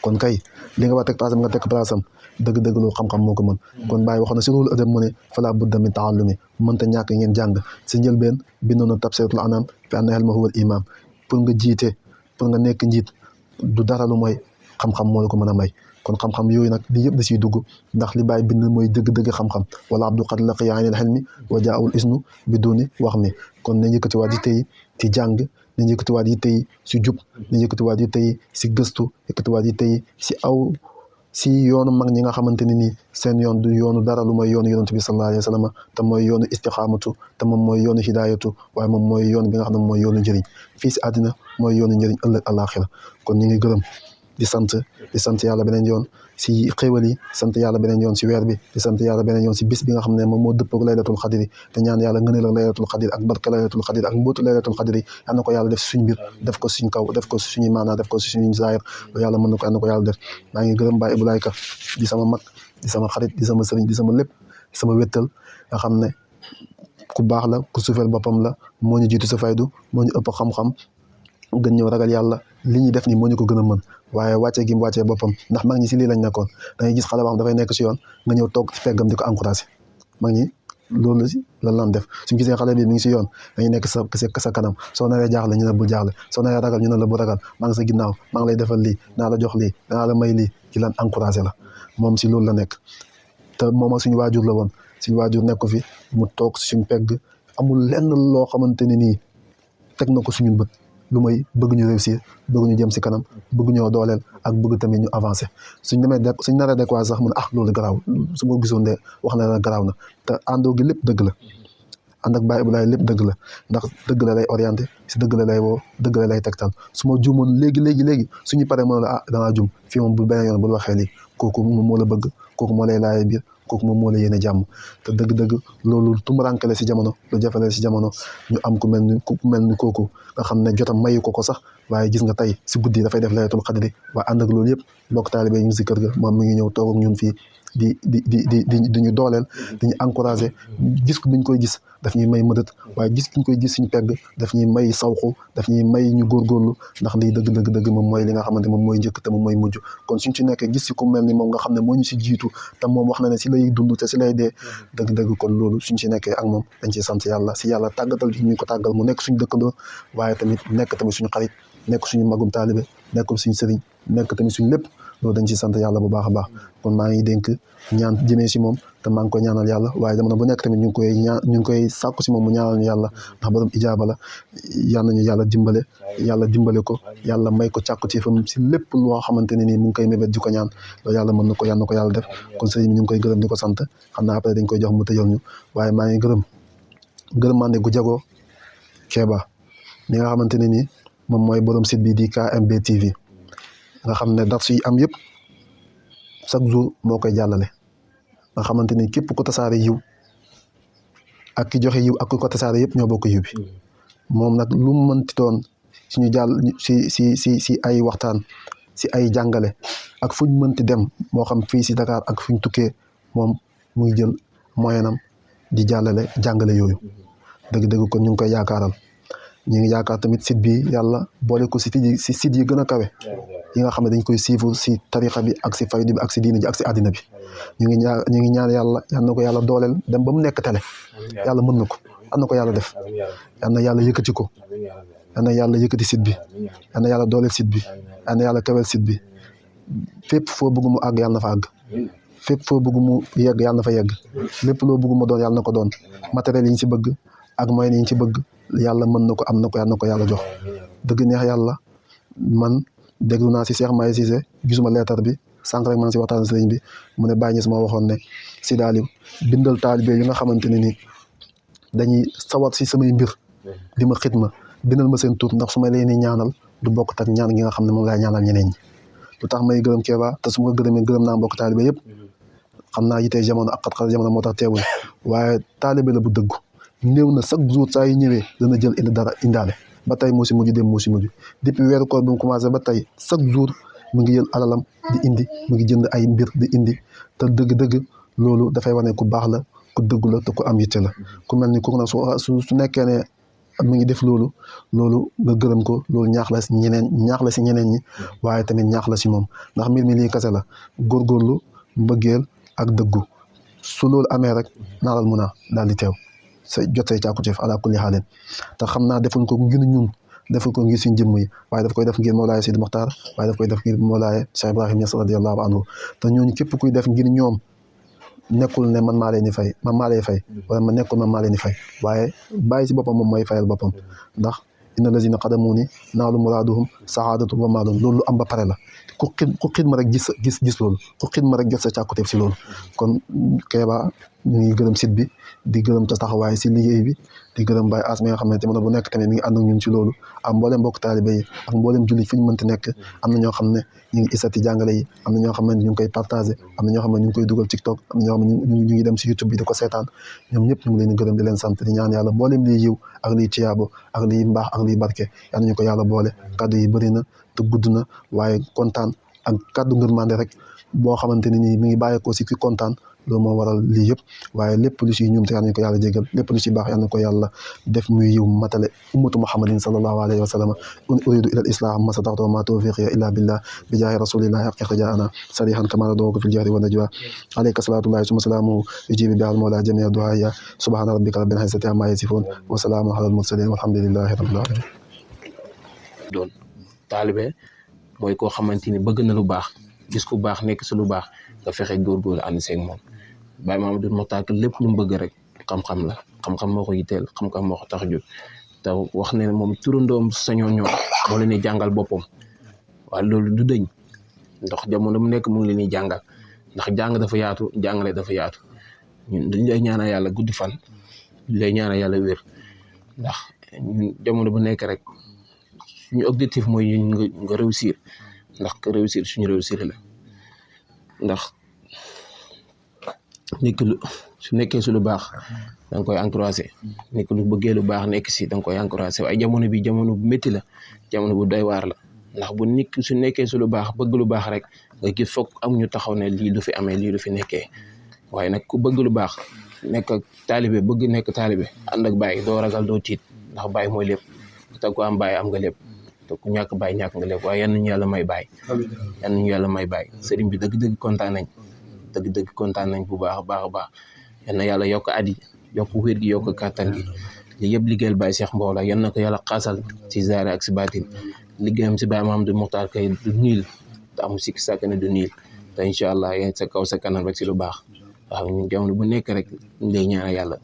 kon kay li nga war a teg place am nga teg place am dëgg-dëgg loolu xam-xam moo ko mën. kon Baye waxoon na si loolu ëdëb mu ne fala budda min taallumi mënta ñàkk ngeen jàng si njëlbeen bindoon na Tabsiratul Anam fi anna ilma huwa al imam. pour nga jiite pour nga nekk njiit du dara lu mooy xam-xam moo la ko mën a may. kon xam-xam yooyu nag li yëpp da siy dugg ndax li Baye bind mooy dëgg-dëgg xam-xam wala abdu qad laqiya anil hilmi wa jaa'ul isnu biduni wax mi. kon nañ yëkkatiwaat yitte yi ci jàng, nañ yëkkatiwaat yitte yi si jub, nañ yëkkatiwaat yitte yi si gëstu, yëkkatiwaat yitte yi si yoonu mag ñi nga xamante ne nii seen yoon du yoonu dara lu mooy yoonu yonent bi sallallahu alayhi wa sallam te mooy yoonu istiqaamatu te moom mooy yoonu hidaayatu waaye moom mooy yoon bi nga xam ne mooy yoonu njëriñ fii si àddina mooy yoonu njëriñ ëllëg àllaaxira. kon ñu ngi gërëm di sant yàlla beneen yoon si xéwal yi, sant yàlla beneen yoon si weer bi, di sant yàlla beneen yoon si bis bi nga xam ne moom moo dëppoo ak laylatul xadri te ñaan yàlla ngëneel ak laylatul xadri ak barke laylatul xadri ak mbootu laylatul xadri yal na ko yàlla def suñ mbir, def ko suñ kaw, def ko suñuy maanaa, def ko suñuy zaahir yàlla mën na ko, yal na ko yàlla def. maa ngi gërëm Baye Ibrahima Ka di sama mag, di sama xarit, di sama sëriñ, di sama lépp, di sama wéttal nga xam ne ku baax la, ku suufeel boppam la, moo ñu jiitu sa faydu, moo ñu ëpp xam-xam, gën ñëw ragal yàlla, li ñuy def ni moo ñu ko gën a mën waaye wàccee gi mu wàccee boppam ndax mag ñi si lii lañ nekkoon. da ngay gis xale boo xam dafay nekk si yoon nga ñëw toog ci peggam di ko encouragé. mag ñi loolu lan lan def suñu gisee xale bi mi ngi si yoon dañuy nekk sa kanam, soo naree jaaxle ñu ne bul jaaxle, soo naree ragal ñu ne la bu ragal, maa ngi sa ginnaaw, maa ngi lay defal lii, naa la jox lii, naa la may lii, ci lan encouragé la. moom si loolu la nekk te moom suñu waajur la woon, suñu waajur nekk fi mu toog suñu pegg, amul lenn loo xamante ne nii teg na ko suñu bët lu may bëgg ñu réussir, bëgg ñu jëm si kanam, bëgg ñoo dooleel ak bëgg tamit ñu avancer. suñ naree découragé sax mun loolu garaaw, su ma gisoon de wax na la garaaw na te àndoo gi lépp dëgg la. ànd ak Baye Ibrahima lépp dëgg la ndax dëgg la lay orienté, si dëgg la lay woo, dëgg la lay tegtal. su ma juumoon léegi suñu paree mën la dangaa juum fii moom bu beneen yoon bul waxee lii, kooku moom moo la bëgg, kooku moo lay laajee biir, kooku moom moo la yéene jàmm. te dëgg-dëgg loolu tumurankale si jamono, lu jafale si jamono ñu am ku mel ni kooku nga xam ne jotam mayu ko sax waaye gis nga tey si guddi dafay def laylatul xadri waaye ànd ak loolu yëpp mbokk taalibe ñu ngi si kër ga moom mi ngi ñëw toog ak ñun fii di ñu dooleel, di ñu encouragé. gis ko biñ koy gis daf ñuy may mëdët waaye gis biñ koy gis suñu pegg daf ñuy may sawxu, daf ñuy may ñu góorgóorlu ndax lii dëgg moom mooy li nga xamante moom mooy njëkk te moom mooy mujj. kon suñ ci nekkee gis si ku mel ni moom nga xam ne moo ñu si jiitu te moom wax na ne si lay dund te si lay dee dëgg kon loolu suñ ci nekkee ak moom dañ ciy sant yàlla si yàlla tàggatal ñu ko tàggal mu nekk suñu dëkkandoo waaye tamit nekk tamit suñu xarit, nekk suñu magum taalibe, nekk suñu sëriñ, nekk tamit suñu lépp. loolu dañ ciy sant yàlla bu baax a baax. kon maa ngi dénk ñaan jëmee si moom te maa ngi koy ñaanal yàlla waaye jamono bu nekk tamit ñu ngi koy sàkku si moom mu ñaanal ñu yàlla ndax borom ijaaba la. yal nañu yàlla dimbale ko, yàlla may ko càkku ci fam si lépp loo xamante ne nii mu ngi koy mébét di ko ñaan loolu yàlla mën na ko, yàlla na ko yàlla def. kon sëriñ bi ñu ngi koy gërëm di ko sant, xam naa après dañ koy jox mu tëjal ñu waaye maa ngi gërëmande gu jagoo Keba mi nga xamante ne nii moom mooy borom site bi di KMB TV nga xam ne dars yi am yëpp chaque jour moo koy jàllale nga xamante ni képp ko tasaare yiw ak ki joxe yiw ak ki ko tasaare yëpp ñoo bokk yiw bi. moom nag lu mu mënti doon suñu jàll si ay waxtaan, si ay jàngale ak fuñ mënti dem moo xam fii si Dakar ak fuñ tukkee moom mu ngi jël moyenam di jàngale yooyu dëgg kon ñu ngi koy yaakaaral. ñu ngi yaakaar tamit site bi yàlla boole ko si site yi gën a kawe yi nga xam ne dañ koy suivre si tarixa bi ak si faydu bi ak si diina ji ak si àddina bi. ñu ngi ñaan yàlla yal na ko yàlla dooleel dem ba mu nekk télé, yàlla mën na ko, yal na ko yàlla def, yal na yàlla yëkkati ko, yal na yàlla yëkkati site bi, yal na yàlla dooleel site bi, yal na yàlla kawel site bi. fépp foo bëgg mu àgg yàlla na fa àgg, fépp foo bëgg mu yegg yàlla na fa yegg, lépp loo bëgg mu doon yàlla na ko doon. matériel yi ñu si bëgg ak moyens yi ñu si bëgg yàlla mën na ko, am na ko, yàlla na ko yàlla jox. dëgg neex yàlla man déglu naa si Cheikh Maye Cissé, gisuma leetar bi sànq rek man si waxtaan sëriñ bi mu ne Baye Niass ma waxoon ne si daaliw bindal taalibe yi nga xamante ne ni dañuy sawat si samay mbir di ma xidma, bindal ma seen tur ndax su ma leen di ñaanal du bokk tak ñaan gi nga xam ne moom laay ñaanal ñeneen ñi. lu tax may gërëm Keba te su ma gërëmee gërëm naa mbokk taalibe yëpp. xam naa yitee jamono ak xat-xat jamono moo tax teewul waaye taalibe la bu dëggu, néew na chaque jour saa yu ñëwee dana jël indi dara indaale ba tey moo si mujj dem moo si mujj depuis weeru koor bi mu commencé ba tey chaque jour mu ngi jël alalam di indi mu ngi jënd ay mbir di indi te dëgg-dëgg loolu dafay wane ku baax la ku dëggu la te ku am yitte la ku mel ni kooku nag su nekkee ne mi ngi def loolu nga gërëm ko loolu ñaax la si ñeneen ñi waaye tamit ñaax la si moom ndax mbir mi lii kese la góorgóorlu mbëggeel ak dëggu su loolu amee rek naaral mun a daal di teew sa jot say càkkutéef ala kulli xaalin te xam naa defuñ ko ngir ñun deful ko ngir suñ jëmm yi waaye daf koy def ngir Mawlaaya Sidi Moxtaar waaye daf koy def ngir Mawlaaya Cheikh Ibrahim Niass radiyallahu anhu te ñooñu képp kuy def ngir ñoom nekkul ne man maa leen di fay man maa lay fay wala ma nekkul man maa leen di fay waaye bàyyi si boppam moom mooy fayal boppam ndax inna lazina qadamuuni naalu muraaduhum saadatu wa maalun loolu lu am ba pare la ku xidma rek gis loolu ku xidma rek jot sa càkkutéef si loolu kon Kéba ñu ngi gërëm site bi di gërëm ta taxawaay si liggéey bi di gërëm Baye As mi nga xam ne jamono bu nekk tamit mi ngi ànd ak ñun ci loolu am mboolem mbokk taalibe yi ak mboolem jullit fi ñu mënti nekk am na ñoo xam ne ñu ngi isati jàngale yi am na ñoo xam ne ñu ngi koy partagé am na ñoo xam ne ñu ngi koy dugal TikTok am na ñoo xam ne ñu ngi dem si YouTube bi di ko seetaan ñoom ñëpp ñu ngi leen di gërëm di leen sant di ñaan yàlla mboolem liy yiw ak liy tiyaabo ak liy mbaax ak liy barke yal nañu ko yàlla boole kaddu yi bëri na te gudd na waaye kontaan ak kaddu ngërmande rek boo xamante ne nii mi ngi bàyyeekoo si ki kontaan loolu moo waral lii yëpp waaye lépp lu si ñum te yal nañu ko yàlla jégal lépp lu si baax yal nañu ko yàlla def muy yiw matale ummatu muhammadin sallallahu alayhi wa sallam uridu ila al islam ma sata'tu ma tawfiqi illa billah bi jaahi rasulillahi haqqa jaana sarihan kama radawaka fil jahri wa najwa alayka salatullahi summa salamuhu yujibu bi al mawla jami'a du'aya subhana rabbika rabbil izzati amma yasifun wa salamun ala al mursalin walhamdulillahi rabbil alamin doon taalibe mooy koo xamante ni bëgg na lu baax gis ku baax nekk si lu baax nga fexe góorgóorlu ànd seeg moom Baye Mamadou Mokhtar lépp lu mu bëgg rek xam-xam la xam-xam moo ko yitteel xam-xam moo ko tax a jóg te wax ne moom turandoom sañoo ñoom moo leen di jàngal boppam waaye loolu du dëñ ndax jamono mu nekk mu ngi leen di jàngal ndax jàng dafa yaatu jàngale dafa yaatu ñun dañ lay ñaanal yàlla guddi fan dañ lay ñaanal yàlla wér ndax ñun jamono bu nekk rek suñu objectif mooy nga réussir ndax que réussir suñu réussir la ndax nit ki su nekkee si lu baax da nga koy encouragé nit ki lu bëggee lu baax nekk si da nga koy encouragé waaye jamono bi jamono bu métti la jamono bu doy waar la ndax bu nit ki su nekkee si lu baax bëgg lu baax rek nga gis foog am ñu taxaw ne lii du fi amee lii du fi nekkee waaye nag ku bëgg lu baax nekk ak taalibe bëgg nekk taalibe ànd ak Baye doo ragal doo tiit ndax Baye mooy lépp te ku am Baye am nga lépp te ku ñàkk Baye ñàkk nga lépp waaye yan nañu yàlla may Baye yan nañu yàlla may Baye sëriñ bi dëgg-dëgg kontaan nañ dëgg-dëgg kontaan nañ bu baax a baax a baax yan na yàlla yokk at yi yokk wér gi yokk kàttan gi li yëpp liggéeyal Baye Cheikh Mbow la yan na ko yàlla xaasal si zaare ak si baatin liggéeyam si Baye Mamadou Mokhtar kay du niil te amul sikki sàkk ne du niil te incha allah yéen sa kaw sa kanam rek si lu baax waaw ñun jamono bu nekk rek ñu lay ñaanal yàlla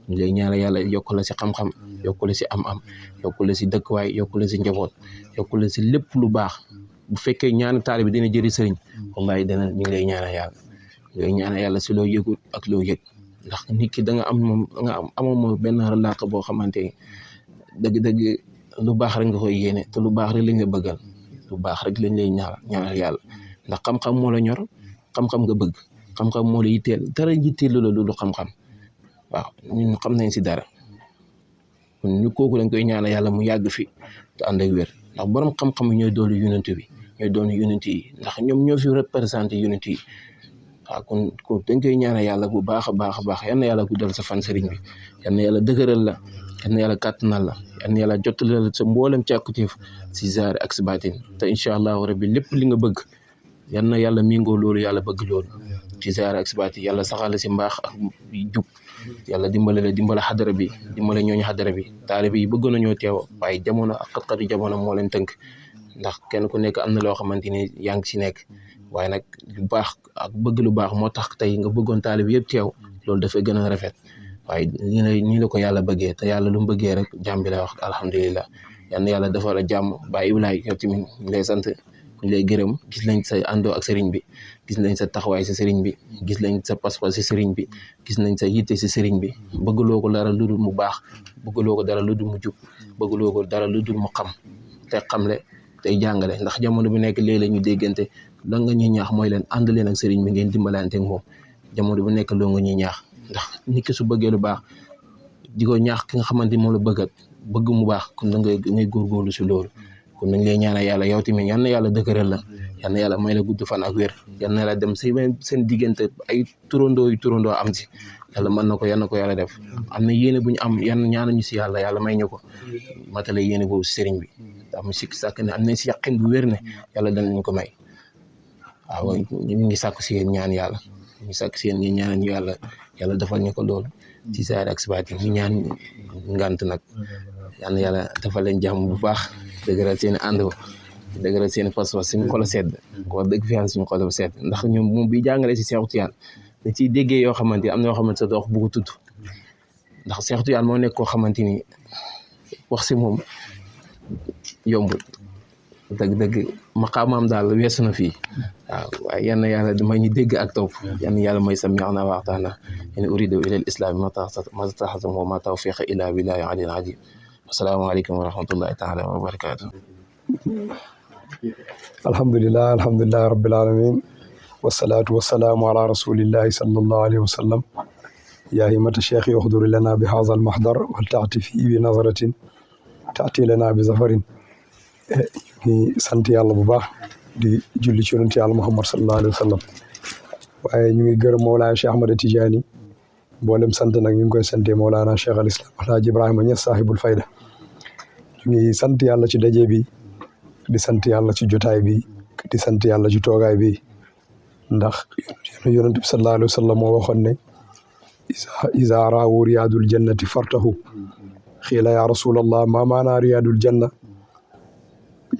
ñu lay ñaanal yàlla yokk la si xam-xam yokk la si am-am yokk la si dëkkuwaay yokk la si njaboot yokk la si lépp lu baax bu fekkee ñaan taali bi dina jëri sëriñ wallahi dana ñu ngi lay ñaanal yàlla ñu lay ñaanal yàlla si loo yëgut ak loo yëg ndax nit ki da nga am moom amoo benn relaq boo xamante ni dëgg-dëgg lu baax rek nga koy yéene te lu baax rek lañ la bëggal lu baax rek lañ lay ñaanal yàlla ndax xam-xam moo la ñor xam-xam nga bëgg xam-xam moo la yitteel dara yitteelu la lu xam-xam waaw ñun xam nañ si dara kon ñu kooku dañ koy ñaanal yàlla mu yàgg fi te ànd ak wér ndax borom xam-xam yi ñooy doolu yonent bi ñooy doon yonent yi ndax ñoom ñoo fi représenté yonent yi waaw kon dañ koy ñaanal yàlla bu baax a baax a baax yal na yàlla guddal sa fan sëriñ bi yal na yàlla dëgëral la yal na yàlla kàttanal la yal na yàlla jottali la sa mboolem càkkutéef si zaare ak si baatin te incha allahu rabbi lépp li nga bëgg yal na yàlla mingoo loolu yàlla bëgg loolu ci zaare ak si baatin yàlla saxal la si mbaax ak jub yàlla dimbale la dimbale xadara bi dimbale ñooñu xadara bi taalibe yi bëgg nañoo teew waaye jamono ak xat-xatu jamono moo leen tënk ndax kenn ku nekk am na loo xamante ni yaa ngi si nekk waaye nag lu baax ak bëgg lu baax moo tax tey nga bëggoon taalibe yëpp teew loolu dafay gën a rafet waaye nii la ko yàlla bëggee te yàlla lu mu bëggee rek jàmm bi lay wax alhamdulilah yal na yàlla defal la jàmm Baye Ibrahima yow tamit ñu lay sant ñu lay gërëm gis nañ sa àndoo ak sëriñ bi gis nañ sa taxawaay si sëriñ bi gis nañ sa pas-pas si sëriñ bi gis nañ sa yitte si sëriñ bi bëggloo ko dara lu dul mu baax bëggloo ko dara lu dul mu jub bëggloo ko dara lu dul mu xam te xamle tey jàngale ndax jamono bi nekk léeg-léeg la ñu déggante la nga ñuy ñaax mooy leen ànd leen ak sëriñ bi ngeen dimbalante ak moom jamono bu nekk loo nga ñuy ñaax ndax nit ki su bëggee lu baax di ko ñaax ki nga xamante ni moom la bëggat bëgg mu baax kon da ngay góorgóorlu si loolu kon nañ lay ñaanal yàlla yow tamit yal na yàlla dëgëral la yal na yàlla may la gudd fan ak wér yal na yàlla dem seen diggante ay turandoo am si yàlla mën na ko yal na ko yàlla def am na yéene bu ñu am ñaanal ñu si yàlla may ñu ko matale yéene boobu sëriñ bi am sikk sàkk ne am nañ si yàqin bu wér ne yàlla danañ ko may waaw ñu ngi sàkku si yéen ñaan yàlla ñu ngi sàkku si yéen ñi ñaanal ñu yàlla defal ñu ko loolu ci saar ak sibaati ñu ñaan ngant nag yal na yàlla defal leen jàmm bu baax dëgëral seen ànd dëgëral seen pas-pas suñu xol sedd wax dëgg fi yàlla suñu xol sedd ndax ñoom moom bi jàngale si Cheikh Tidiane da ciy déggee yoo xamante ni am na yoo xamante sa dox bëgg tudd ndax Cheikh Tidiane moo nekk koo xamante ni wax si moom yombul dëgg maqaamaam daal weesu na fii waaw waaye yal na yàlla may ñu dégg ak topp yal na yàlla may sami'na wa ata'na in uridu ila al-islam ma tahasam wa ma tawfiqa illa billahi aliyyil azim assalaamu aleykum wa rahmatullahi taala wa barakatuh alhamdulillahi rabbil alamin wassalatu wassalamu ala rasulillahi sallallahu alayhi wa sallam ya himmata cheikhi uhduri lana bi hadha al-mahdar wal ta'tifi bi nazratin ta'ti lana bi zafarin ñu sant yàlla bu baax di julli ci yonent yàlla Muhammad sallallahu alayhi wa sallam waaye ñu ngi gërëm Mawlaana Cheikh Ahmad Tidiane mboolem sant nag ñu ngi koy sante Mawlaana Cheikh al Islam Alhaji Ibrahima Niass sahibul fayda ñu ngi sant yàlla ci daje bi di sant yàlla ci jotaay bi di sant yàlla ci toogaay bi ndax yonent bi sallallahu alayhi wa sallam moo waxoon ne iza raawu riyaadul jannati fartahu xiila ya rasulallah ma maana riyaadul janna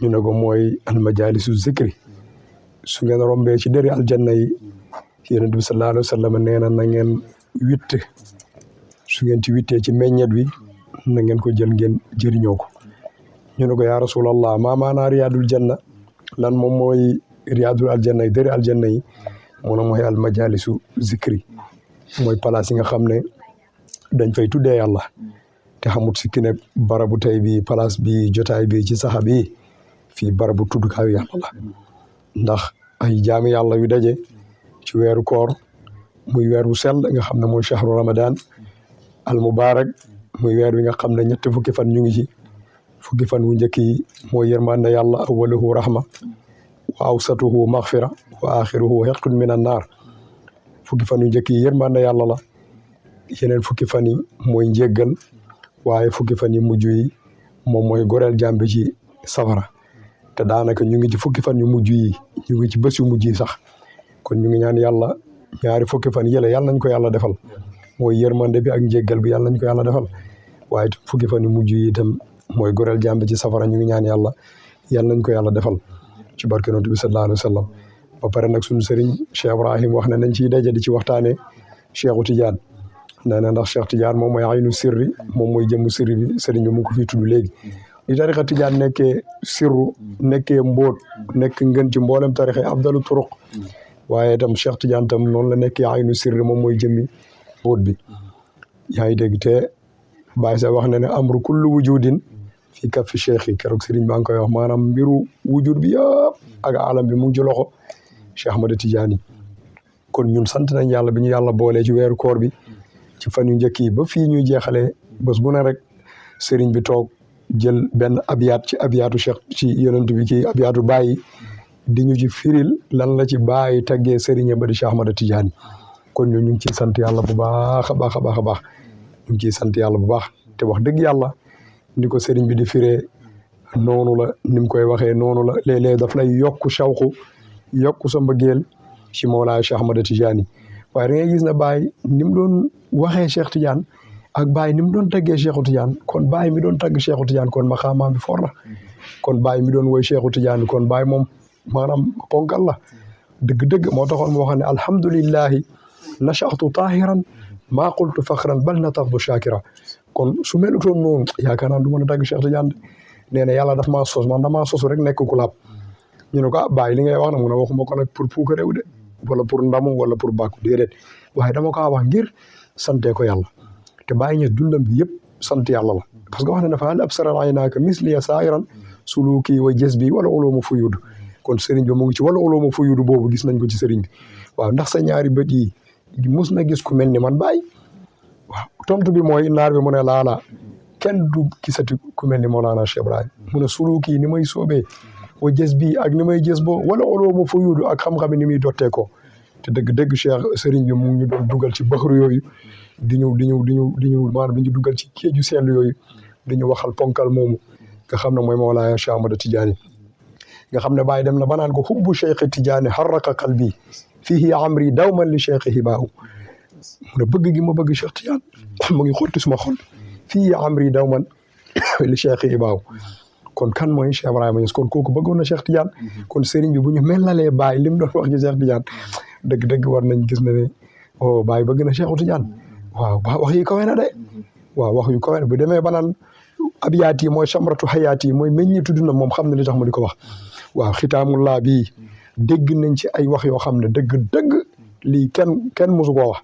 ñu ne ko mooy almajalisu zikri su ngeen rombee ci dëri aljanna yi yonent bi sallallahu alayhi wa sallam nee na ngeen witt su ngeen ci wittee ci meññet wi na ngeen ko jël ngeen jëriñoo ko ñu ne ko yaa rasulallah maa maanaa riyaadul janna lan moom mooy riyaadul aljanna yi dëri aljanna yi mu ne mooy almajalisu zikri mooy place yi nga xam ne dañ fay tuddee yàlla te xamut sikki ne barabu tey bi place bi jotaay bi ci saxa bi fii barabu tuddukaayu yàlla la ndax ay jaami yàlla yu daje ci weeru koor muy weer wu sell nga xam ne mooy shahru ramadan al mubarak muy weer wi nga xam ne ñetti fukki fan ñu ngi ci fukki fan wu njëkk yi mooy yërmande yàlla awwaluhu rahma wa awsatuhu maghfira wa axiruhu hiqun min an naar fukki fan yu njëkk yi yërmande yàlla la yeneen fukki fan yi mooy njéggal waaye fukki fan yi mujj yi moom mooy goreel jàmbi ci safara te daanaka ñu ngi ci fukki fan yu mujj yi ñu ngi ci bés yu mujj yi sax kon ñu ngi ñaan yàlla ñaari fukki fan yële yàlla nañ ko yàlla defal mooy yërmande bi ak njéggal bi yàlla nañ ko yàlla defal waaye fukki fan yu mujj yi itam mooy goreel jàmbi ci safara ñu ngi ñaan yàlla nañ ko yàlla defal ci barke Yonent bi sallallahu alayhi wa sallam ba pare nag suñu sëriñ Cheikh Ibrahim wax ne nañ ciy daje di ci waxtaanee Cheikhu Tidiane nee na ndax Cheikh Tidiane moom mooy aynu sirri moom mooy jëmmu sirri bi sëriñ bi mu ko fii tudd léegi li tarixa Tidiane nekkee sirru nekkee mbóot nekk ngën ci mboolem tarixa afdalu turuq waaye itam Cheikh Tidiane tam noonu la nekkee aynu sirri moom mooy jëmmi mbóot bi yaa ngi dégg te Baye sa wax ne amru kullu wujudin fii kaffi cheikh yi keroog sëriñ baa ngi koy wax maanaam mbiru wujud bi yëpp ak alam bi mu ngi ci loxo Cheikh Ahmad Tidiane kon ñun sant nañ yàlla bi ñu yàlla boolee ci weeru koor bi ci fan yu njëkk yi ba fii ñuy jeexalee bés bu ne rek sëriñ bi toog jël benn abiyaat ci abiyaatu cheikh ci yonent bi ci abiyaatu Baye di ñu ci firil lan la ci Baye taggee sëriñ ba di Cheikh Ahmad Tidiane kon ñun ñu ngi ciy sant yàlla bu baax a baax a baax a baax ñu ngi ciy sant yàlla bu baax te wax dëgg yàlla ni ko sëriñ bi di firee noonu la ni mu koy waxee noonu la léeg-léeg daf lay yokku shawqu yokku sa mbëggeel ci Mawlaay Cheikh Ahmad Tidiane waaye da ngay gis na Baye ni mu doon waxee Cheikh Tidiane ak Baye ni mu doon taggee Cheikhu Tidiane kon Baye mi doon tagg Cheikhu Tidiane kon maqaamaam bi for na kon Baye mi doon woy Cheikhu Tidiane kon Baye moom maanaam ponkal la dëgg-dëgg moo taxoon moo xam ne alhamdulillahi nachatu tahiran maa qultu faxran bal nataqdu shakira kon su melutoon noonu yaakaar naa du mën a tagg Cheikh Tidiane nee na yàlla daf maa sos man damaa sosu rek nekk ku laab ñu ne ko Baye li ngay wax na mu ne waxuma ko nag pour puuk réew de wala pour ndamu wala pour bàkku déedéet waaye dama ko wax ngir sante ko yàlla te Baye ñe dundam bi yëpp sant yàlla la parce que wax na dafa hal absara aynaaka misliya saa'iran suluki wa jazbi wala uluma fuyud kon sëriñ bi mu ngi ci wala uluma fuyud boobu gis nañ ko ci sëriñ bi waaw ndax sa ñaari bët yi mus na gis ku mel ni man Baye waaw tontu bi mooy naar bi mu ne laala kenn du gisati ku mel ni Mawlana Cheikh Ibrahim mu ne suluki ni may soobee wa jës bii ak ni may jës boo wala oloo ma fa yuudu ak xam-xam ni muy dottee ko te dëgg-dëgg Cheikh sëriñ bi mu ngi ñu doon dugal ci baxru yooyu di ñu maanaam di ñu dugal ci géeju seetlu yooyu di ñu waxal ponkal moomu nga xam ne mooy Mawlaaya Cheikh Ahmada Tidiane nga xam ne Baye dem na ba naan ko hubbu Cheikh Tidiane harraka qalbi fihi amri dawman li Cheikh hibaahu mu ne bëgg gi ma bëgg Cheikh Tidiane mu ngi xotti suma xol fihi amri dawman li Cheikh hibaahu kon kan mooy Cheikh Ibrahima Niass kon kooku bëggoon na Cheikh Tidiane kon sëriñ bi bu ñu melalee Baye li mu doon wax ci Cheikh Tidiane dëgg-dëgg war nañ gis ne oh Baye bëgg na Cheikh Tidiane waaw wax yi kawe na de waaw wax yu kawe na bu demee ba naan abiyaat yi mooy samratu xayaat yi mooy meññitu dundam moom xam ne li tax mu di ko wax waaw xitaamullah bii dégg nañ ci ay wax yoo xam ne dëgg lii kenn mosu koo wax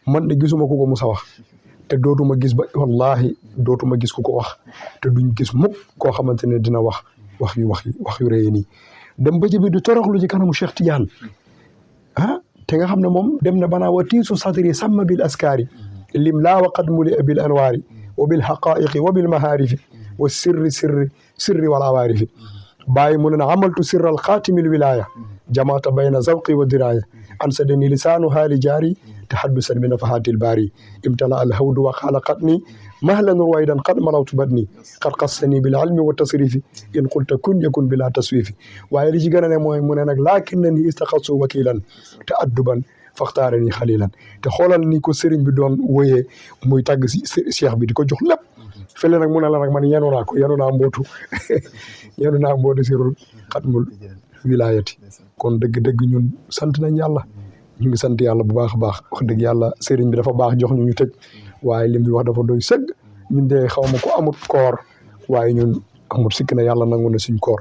man de gisuma ku ko musa wax te dootuma gis ba wallahi dootuma gis ku ko wax te duñ gis mukk koo xamante ne dina wax yu rëy nii dem ba ci biir du toroxlu ci kanamu Cheikh Tidiane te nga xam ne moom dem na banaa wa tiisu sadri sàmma bil askaari lim laa wa qad muli bil anwaari wa bil haqaiqi wa bil mahaarifi wa sirri wal awaarifi bàyyi mu ne na amaltu sirral xaatimil wilaya jamaata bayna zawqi wa diraya ansadani lisaanu haali jaari tahaddusan bi nafahatil baari imtala al hawdu wa qaala qatni mahlan ruwaydan qad malawtu badni qad qassani bil ilmi wa tasrifi in qulta kun yakun bila taswifi waaye li ci gën a ne mooy mu ne nag lakinnani istaqasu wakilan te adduban faxtaarani xalilan te xoolal ni ko sëriñ bi doon wooyee muy tàgg si cheikh bi di ko jox lépp fële nag mu ne la nag man yenu naa mbootu sirul xatmul wilayati kon dëgg-dëgg ñun sant nañ yàlla ñu ngi sant yàlla bu baax a baax wax dëgg yàlla sëriñ bi dafa baax jox ñu tëj waaye lim bi wax dafa doy sëgg ñun de xaw ma ko amut koor waaye ñun amut sikk na yàlla nangu na suñ koor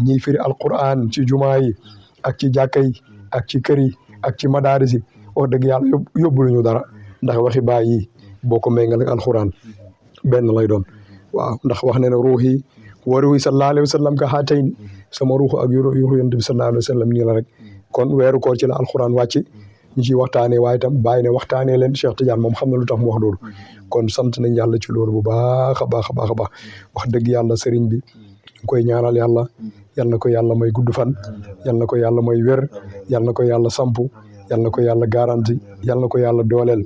ñiy firi alquran ci jumaa yi ak ci jàkka yi ak ci kër yi ak ci madaaris yi wax dëgg yàlla yóbbuluñu dara ndax waxi baay yi boo ko méngal ak alquran benn lay doon waaw ndax wax ne ne ruux yi wa ruuhi sallallahu alayhi wa sallam ka haatayni sama ruux ak ruuxu yonent bi sallallahu alayhi wa sallam nii la rek kon weeru koor ci la alquran wàcc ñu ciy waxtaanee waaye itam bàyyi ne waxtaanee leen Cheikh Tidiane moom xam na lu tax mu wax loolu kon sant nañ yàlla ci loolu bu baax a baax a baax a baax wax dëgg yàlla sëriñ bi ñu koy ñaanal yàlla yal na ko yàlla may gudd fan yal na ko yàlla may wér yal na ko yàlla sampu yal na ko yàlla garanti yal na ko yàlla dooleel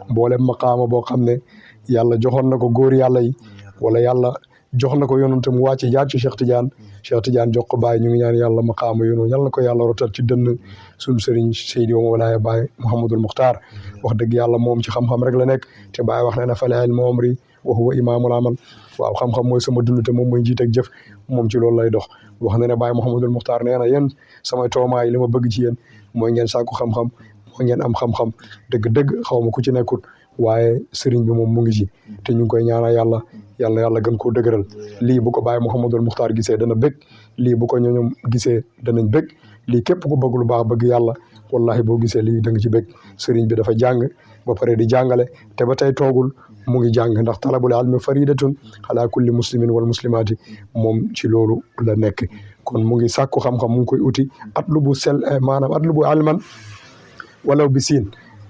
mboolem maqaama boo xam ne yàlla joxoon na ko góor yàlla yi wala yàlla jox na ko yonante mu wàcc jaar ci Cheikh Tidiane jox ko Baye ñu ngi ñaan yàlla maqaama yoonu yal na ko yàlla rotal ci dënn suñu sëriñ Seydi wa Mawlaaya Baye Mouhamadul Muxtaar wax dëgg yàlla moom ci xam-xam rek la nekk te Baye wax na ne fal ilmu amri wa huwa imaamul amal waaw xam-xam mooy sama dund te moom mooy njiit ak jëf moom ci loolu lay dox wax na ne Baye Mouhamadul Muxtaar nee na yéen samay toomaay li ma bëgg ci yéen mooy ngeen sàkku xam-xam mooy ngeen am xam-xam dëgg-dëgg xaw ma ku ci nekkul waaye sëriñ bi moom mu ngi ci te ñu ngi koy ñaanal yàlla gën koo dëgëral lii bu ko Baye Mouhamadul Muxtaar gisee dana bëgg lii bu ko ñooñom gisee danañ bëgg lii képp ku bëgg lu baax bëgg yàlla wallahi boo gisee lii da nga ci bëgg sëriñ bi dafa jàng ba pare di jàngale te ba tey toogul mu ngi jàng ndax talabul ilmi faridatun ala kulli muslimin wal muslimaati moom ci loolu la nekk kon mu ngi sàkku xam-xam mu ngi koy uti atlubu alman walaw bi siin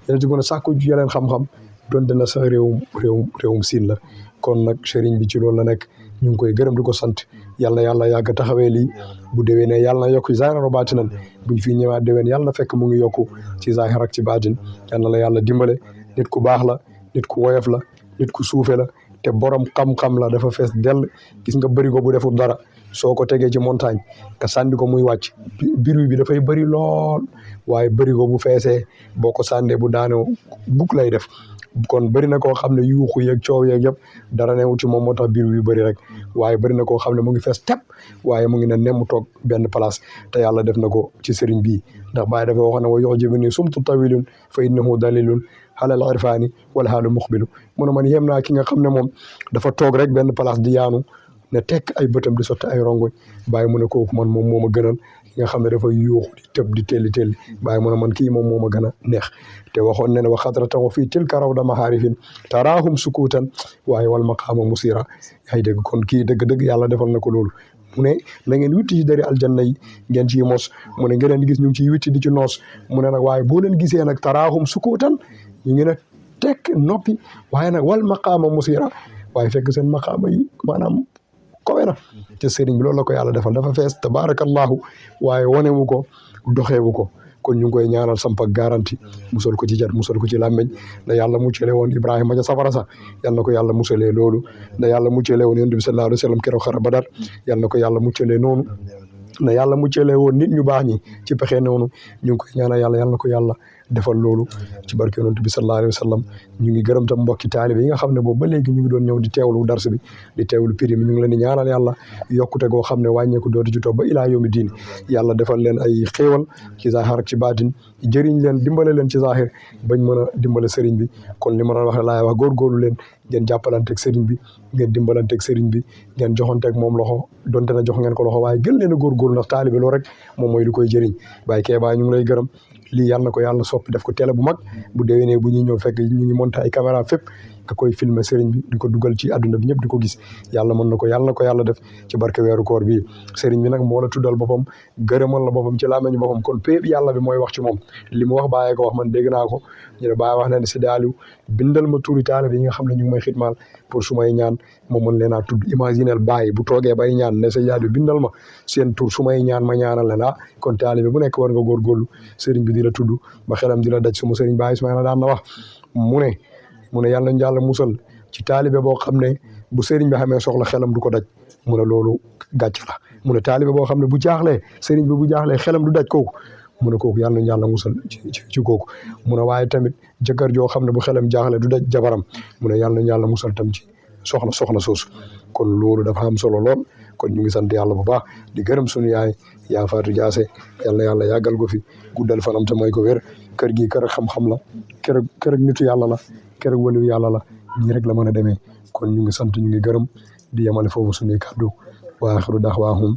yéen ci gën a sàkku yeleen xam-xam doon dana sax réewum siin la kon nag sëriñ bi ci loolu la nekk ñu ngi koy gërëm di ko sant yàlla yàgg taxawee lii bu déwénee yàlla na yokk ci zaahiran wa baatinan buñ fi ñëwaat déwén yàlla na fekk mu ngi yokku ci zaahir ak ci baatin yàlla la yàlla dimbale nit ku baax la nit ku woyof la nit ku suufe la te borom xam-xam la dafa fees dell gis nga bëri ko bu deful dara soo ko tegee ci montagne nga sànni ko muy wàcc biir bi dafay bëri lool waaye bëri ko bu feesee boo ko sànnee bu daanoo bukk lay def kon bëri na koo xam ne yuuxu yeeg coow yeeg yëpp dara newu ci moom moo tax biir bi bëri rek waaye bëri na koo xam ne mu ngi fees tepp waaye mu ngi ne nemm toog benn place te yàlla def na ko ci sëriñ bii ndax Baye dafa waxoon ne wa yu'jibu ni sumtu tawilun fa innahu dalilun alal irfani wala haalu muqbilu mu ne man yéem naa ki nga xam ne moom dafa toog rek benn place di yaanu ne tekk ay bëtam di sotti ay rongoñ Baye mu ne kooku man moom moo ma gënal ki nga xam ne dafa yuuxu di tëb di telli Baye mu ne man kii moom moo ma gën a neex te waxoon ne wa xadratan wa fii tilka rawda maharifin taraahum sukuutan waaye wal maqaama musira yaa ngi dégg kon kii dëgg-dëgg yàlla defal na ko loolu mu ne na ngeen witti ci dari aljanna yi ngeen ciy mos mu ne ngeen di gis ñu ngi ciy witti di ci noos mu ne nag waaye boo leen gisee nag taraahum sukuutan ñu ngi ne tekk noppi waaye nag wal maqaama musira waaye fekk seen maqaama yi maanaam kawe na te sëriñ bi loolu la ko yàlla defal dafa fees tabaarakallahu waaye wanewu ko doxewu ko kon ñu ngi koy ñaanal samp ak garanti musal ko ci jat musal ko ci làmmeñ na yàlla muccale woon Ibrahima ca safara sa yal na ko yàlla muccalee loolu na yàlla muccale woon yonent bi sallallahu alayhi wa sallam keroog xare Badar yal na ko yàlla muccalee noonu na yàlla muccalee woon nit ñu baax ñi ci pexe noonu ñu ngi koy ñaanal yàlla yal na ko yàlla defal loolu ci barke yonent bi sallallahu alayhi wa sallam ñu ngi gërëm tam mbokki taalibe yi nga xam ne boobu ba léegi ñu ngi doon ñëw di teewlu dars bi di teewlu prix mi ñu ngi leen di ñaanal yàlla yokkute goo xam ne wàññeeku dootu ci topp ba ilaa yawmi diin yàlla defal leen ay xéewal ci zaahir ak ci baatin jëriñ leen dimbale leen ci zaahir bañ mën a dimbale sëriñ bi kon li ma doon wax laay wax góorgóorlu leen ngeen jàppalanteeg sëriñ bi ngeen dimbalanteeg sëriñ bi ngeen joxanteeg moom loxo donte na jox ngeen ko loxo waaye gën leen a góorgóorlu ndax taalibe loolu rek moom mooy li koy jëriñ Baye Kéba ñu ngi lay gërëm lii yàlla na ko yàlla soppi def ko télé bu mag bu déwénee bu ñuy ñëw fekk ñu ngi monté ay caméra fépp nga koy filmer sëriñ bi di ko dugal ci àdduna bi ñëpp di ko gis yàlla mën na ko yàlla def ci barke weeru koor bii sëriñ bi nag moo la tuddal boppam gërëmal la boppam ci làmmiñu boppam kon péeb yàlla bi mooy wax ci moom li mu wax bàyyee ko wax man dégg naa ko ñu ne bàyyi wax ne Sidi Aliou bindal ma turi taalibe yi nga xam ne ñu ngi may xitmaal pour su may ñaan ma mën leen a tudd imaginel bàyyi bu toogee bay ñaan ne Sidi Aliou bindal ma seen tur su may ñaan ma ñaanal leen kon taalibe bu nekk war nga góorgóorlu sëriñ bi di la tudd ba xelam di la daj suma sëriñ Baye Ismaïla daan na wax mu ne yàlla nañu yàlla musal ci taalibe boo xam ne bu sëriñ bi xamee soxla xelam du ko daj mu ne loolu gàcc la mu ne taalibe boo xam ne bu jaaxlee sëriñ bi bu jaaxlee xelam du daj kooku mu ne kooku yàlla nañu yàlla musal ci kooku mu ne waaye tamit jëkkër joo xam ne bu xelam jaaxlee du daj jabaram mu ne yàlla nañu yàlla musal tam ci soxna soosu kon loolu dafa am solo lool kon ñu ngi sant yàlla bu baax di gërëm suñu yaay yaa Fatou Diassé yàlla na yàlla yàggal ko fi guddal fanam te mooy ko wér kër gi kër xam-xam la kër nitu yàlla la kër waliyu yàlla la nii rek la mën a demee kon ñu ngi sant ñu ngi gërëm di yemale foofu suñuy kàddu wa axiru daxwaahum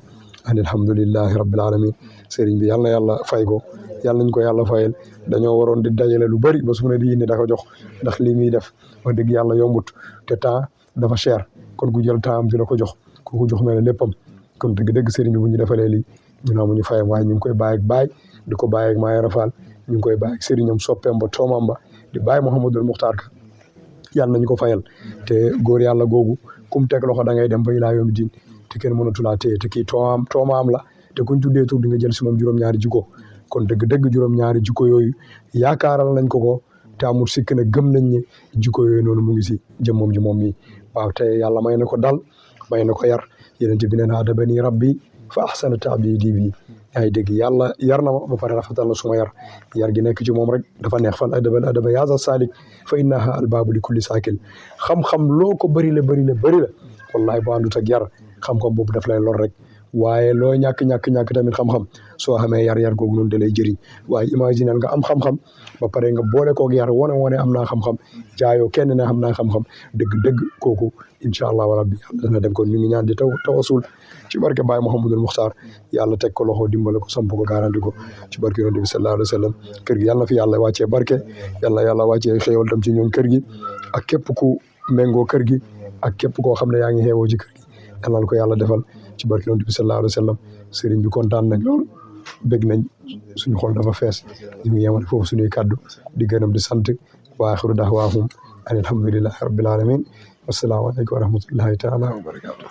an alhamdulillahi rabbil alamin sëriñ bi yàlla na yàlla fay ko yàlla nañ ko yàlla fayal dañoo waroon di dajale lu bëri ba su ne di yéene da ko jox ndax lii muy def wax dëgg yàlla yombut te temps dafa cher kon ku jël temps am di la ko jox ku ko jox na la léppam kon dëgg-dëgg sëriñ bi bu ñu defalee lii ñu amuñu fayam waaye ñu ngi koy bàyyi ak baay di ko bàyyi ak Maaya Rafal ñu ngi koy bàyyi ak sëriñam soppeem ba toomam ba di bàyyi Mouhamadul Muxtaar Ka yàlla nañu ko fayal te góor yàlla googu kum teg loxo da ngay dem ba ilaa yawmi diin te kenn mënatulaa téye te kii toomaam la te kuñ tuddee tur di nga jël si moom juróom-ñaari jikko kon dëgg-dëgg juróom-ñaari jikko yooyu yaakaaral nañ ko te amul sikk ne gëm nañ ne jikko yooyu noonu mu ngi si jëmmam ji moom mii waaw te yàlla may na ko dal may na ko yar yeneen bi neen adabani rabbi fa ahsana ta'bidi bi yaa ngi dégg yàlla yar na ma ba pare rafetal na suma yar gi nekk ci moom rek dafa neex fan adaba yaza salik fa innaha albaabu li kulli saakil xam-xam loo ko bëri la wallahi bu àndut ak yar xam-xam boobu daf lay lor rek waaye loo ñàkk tamit xam-xam soo xamee yar googu noonu da lay jëriñ waaye imagine nga am xam-xam ba pare nga boole koog yar wane am naa xam-xam jaayoo kenn ne xam naa xam-xam dëgg kooku incha allah rabbi yàlla dana dem kon ñu ngi ñaan di tawasul ci barke Baye Mouhamadul Muxtaar yàlla teg ko loxo dimbale ko samp ko garanti ko ci barke yonent bi sallallahu alayhi wa sallam kër gi yàlla na fi yàlla wàccee barke yàlla wàccee xéewal tam ci ñooñ kër gi ak képp ku méngoo kër gi ak képp koo xam ne yaa ngi xeewoo ci kër gi yàlla na ko yàlla defal ci barke yonent bi sallallahu alayhi wa sallam sëriñ bi kontaan nañ lool bég nañ suñu xol dafa fees ñu ngi yemale foofu suñuy kàddu di gërëm di sant wa axiru daxwaahum an alhamdulillahi rabbil alamin wassalaamu aleykum wa rahmatullahi taala wa barakatuh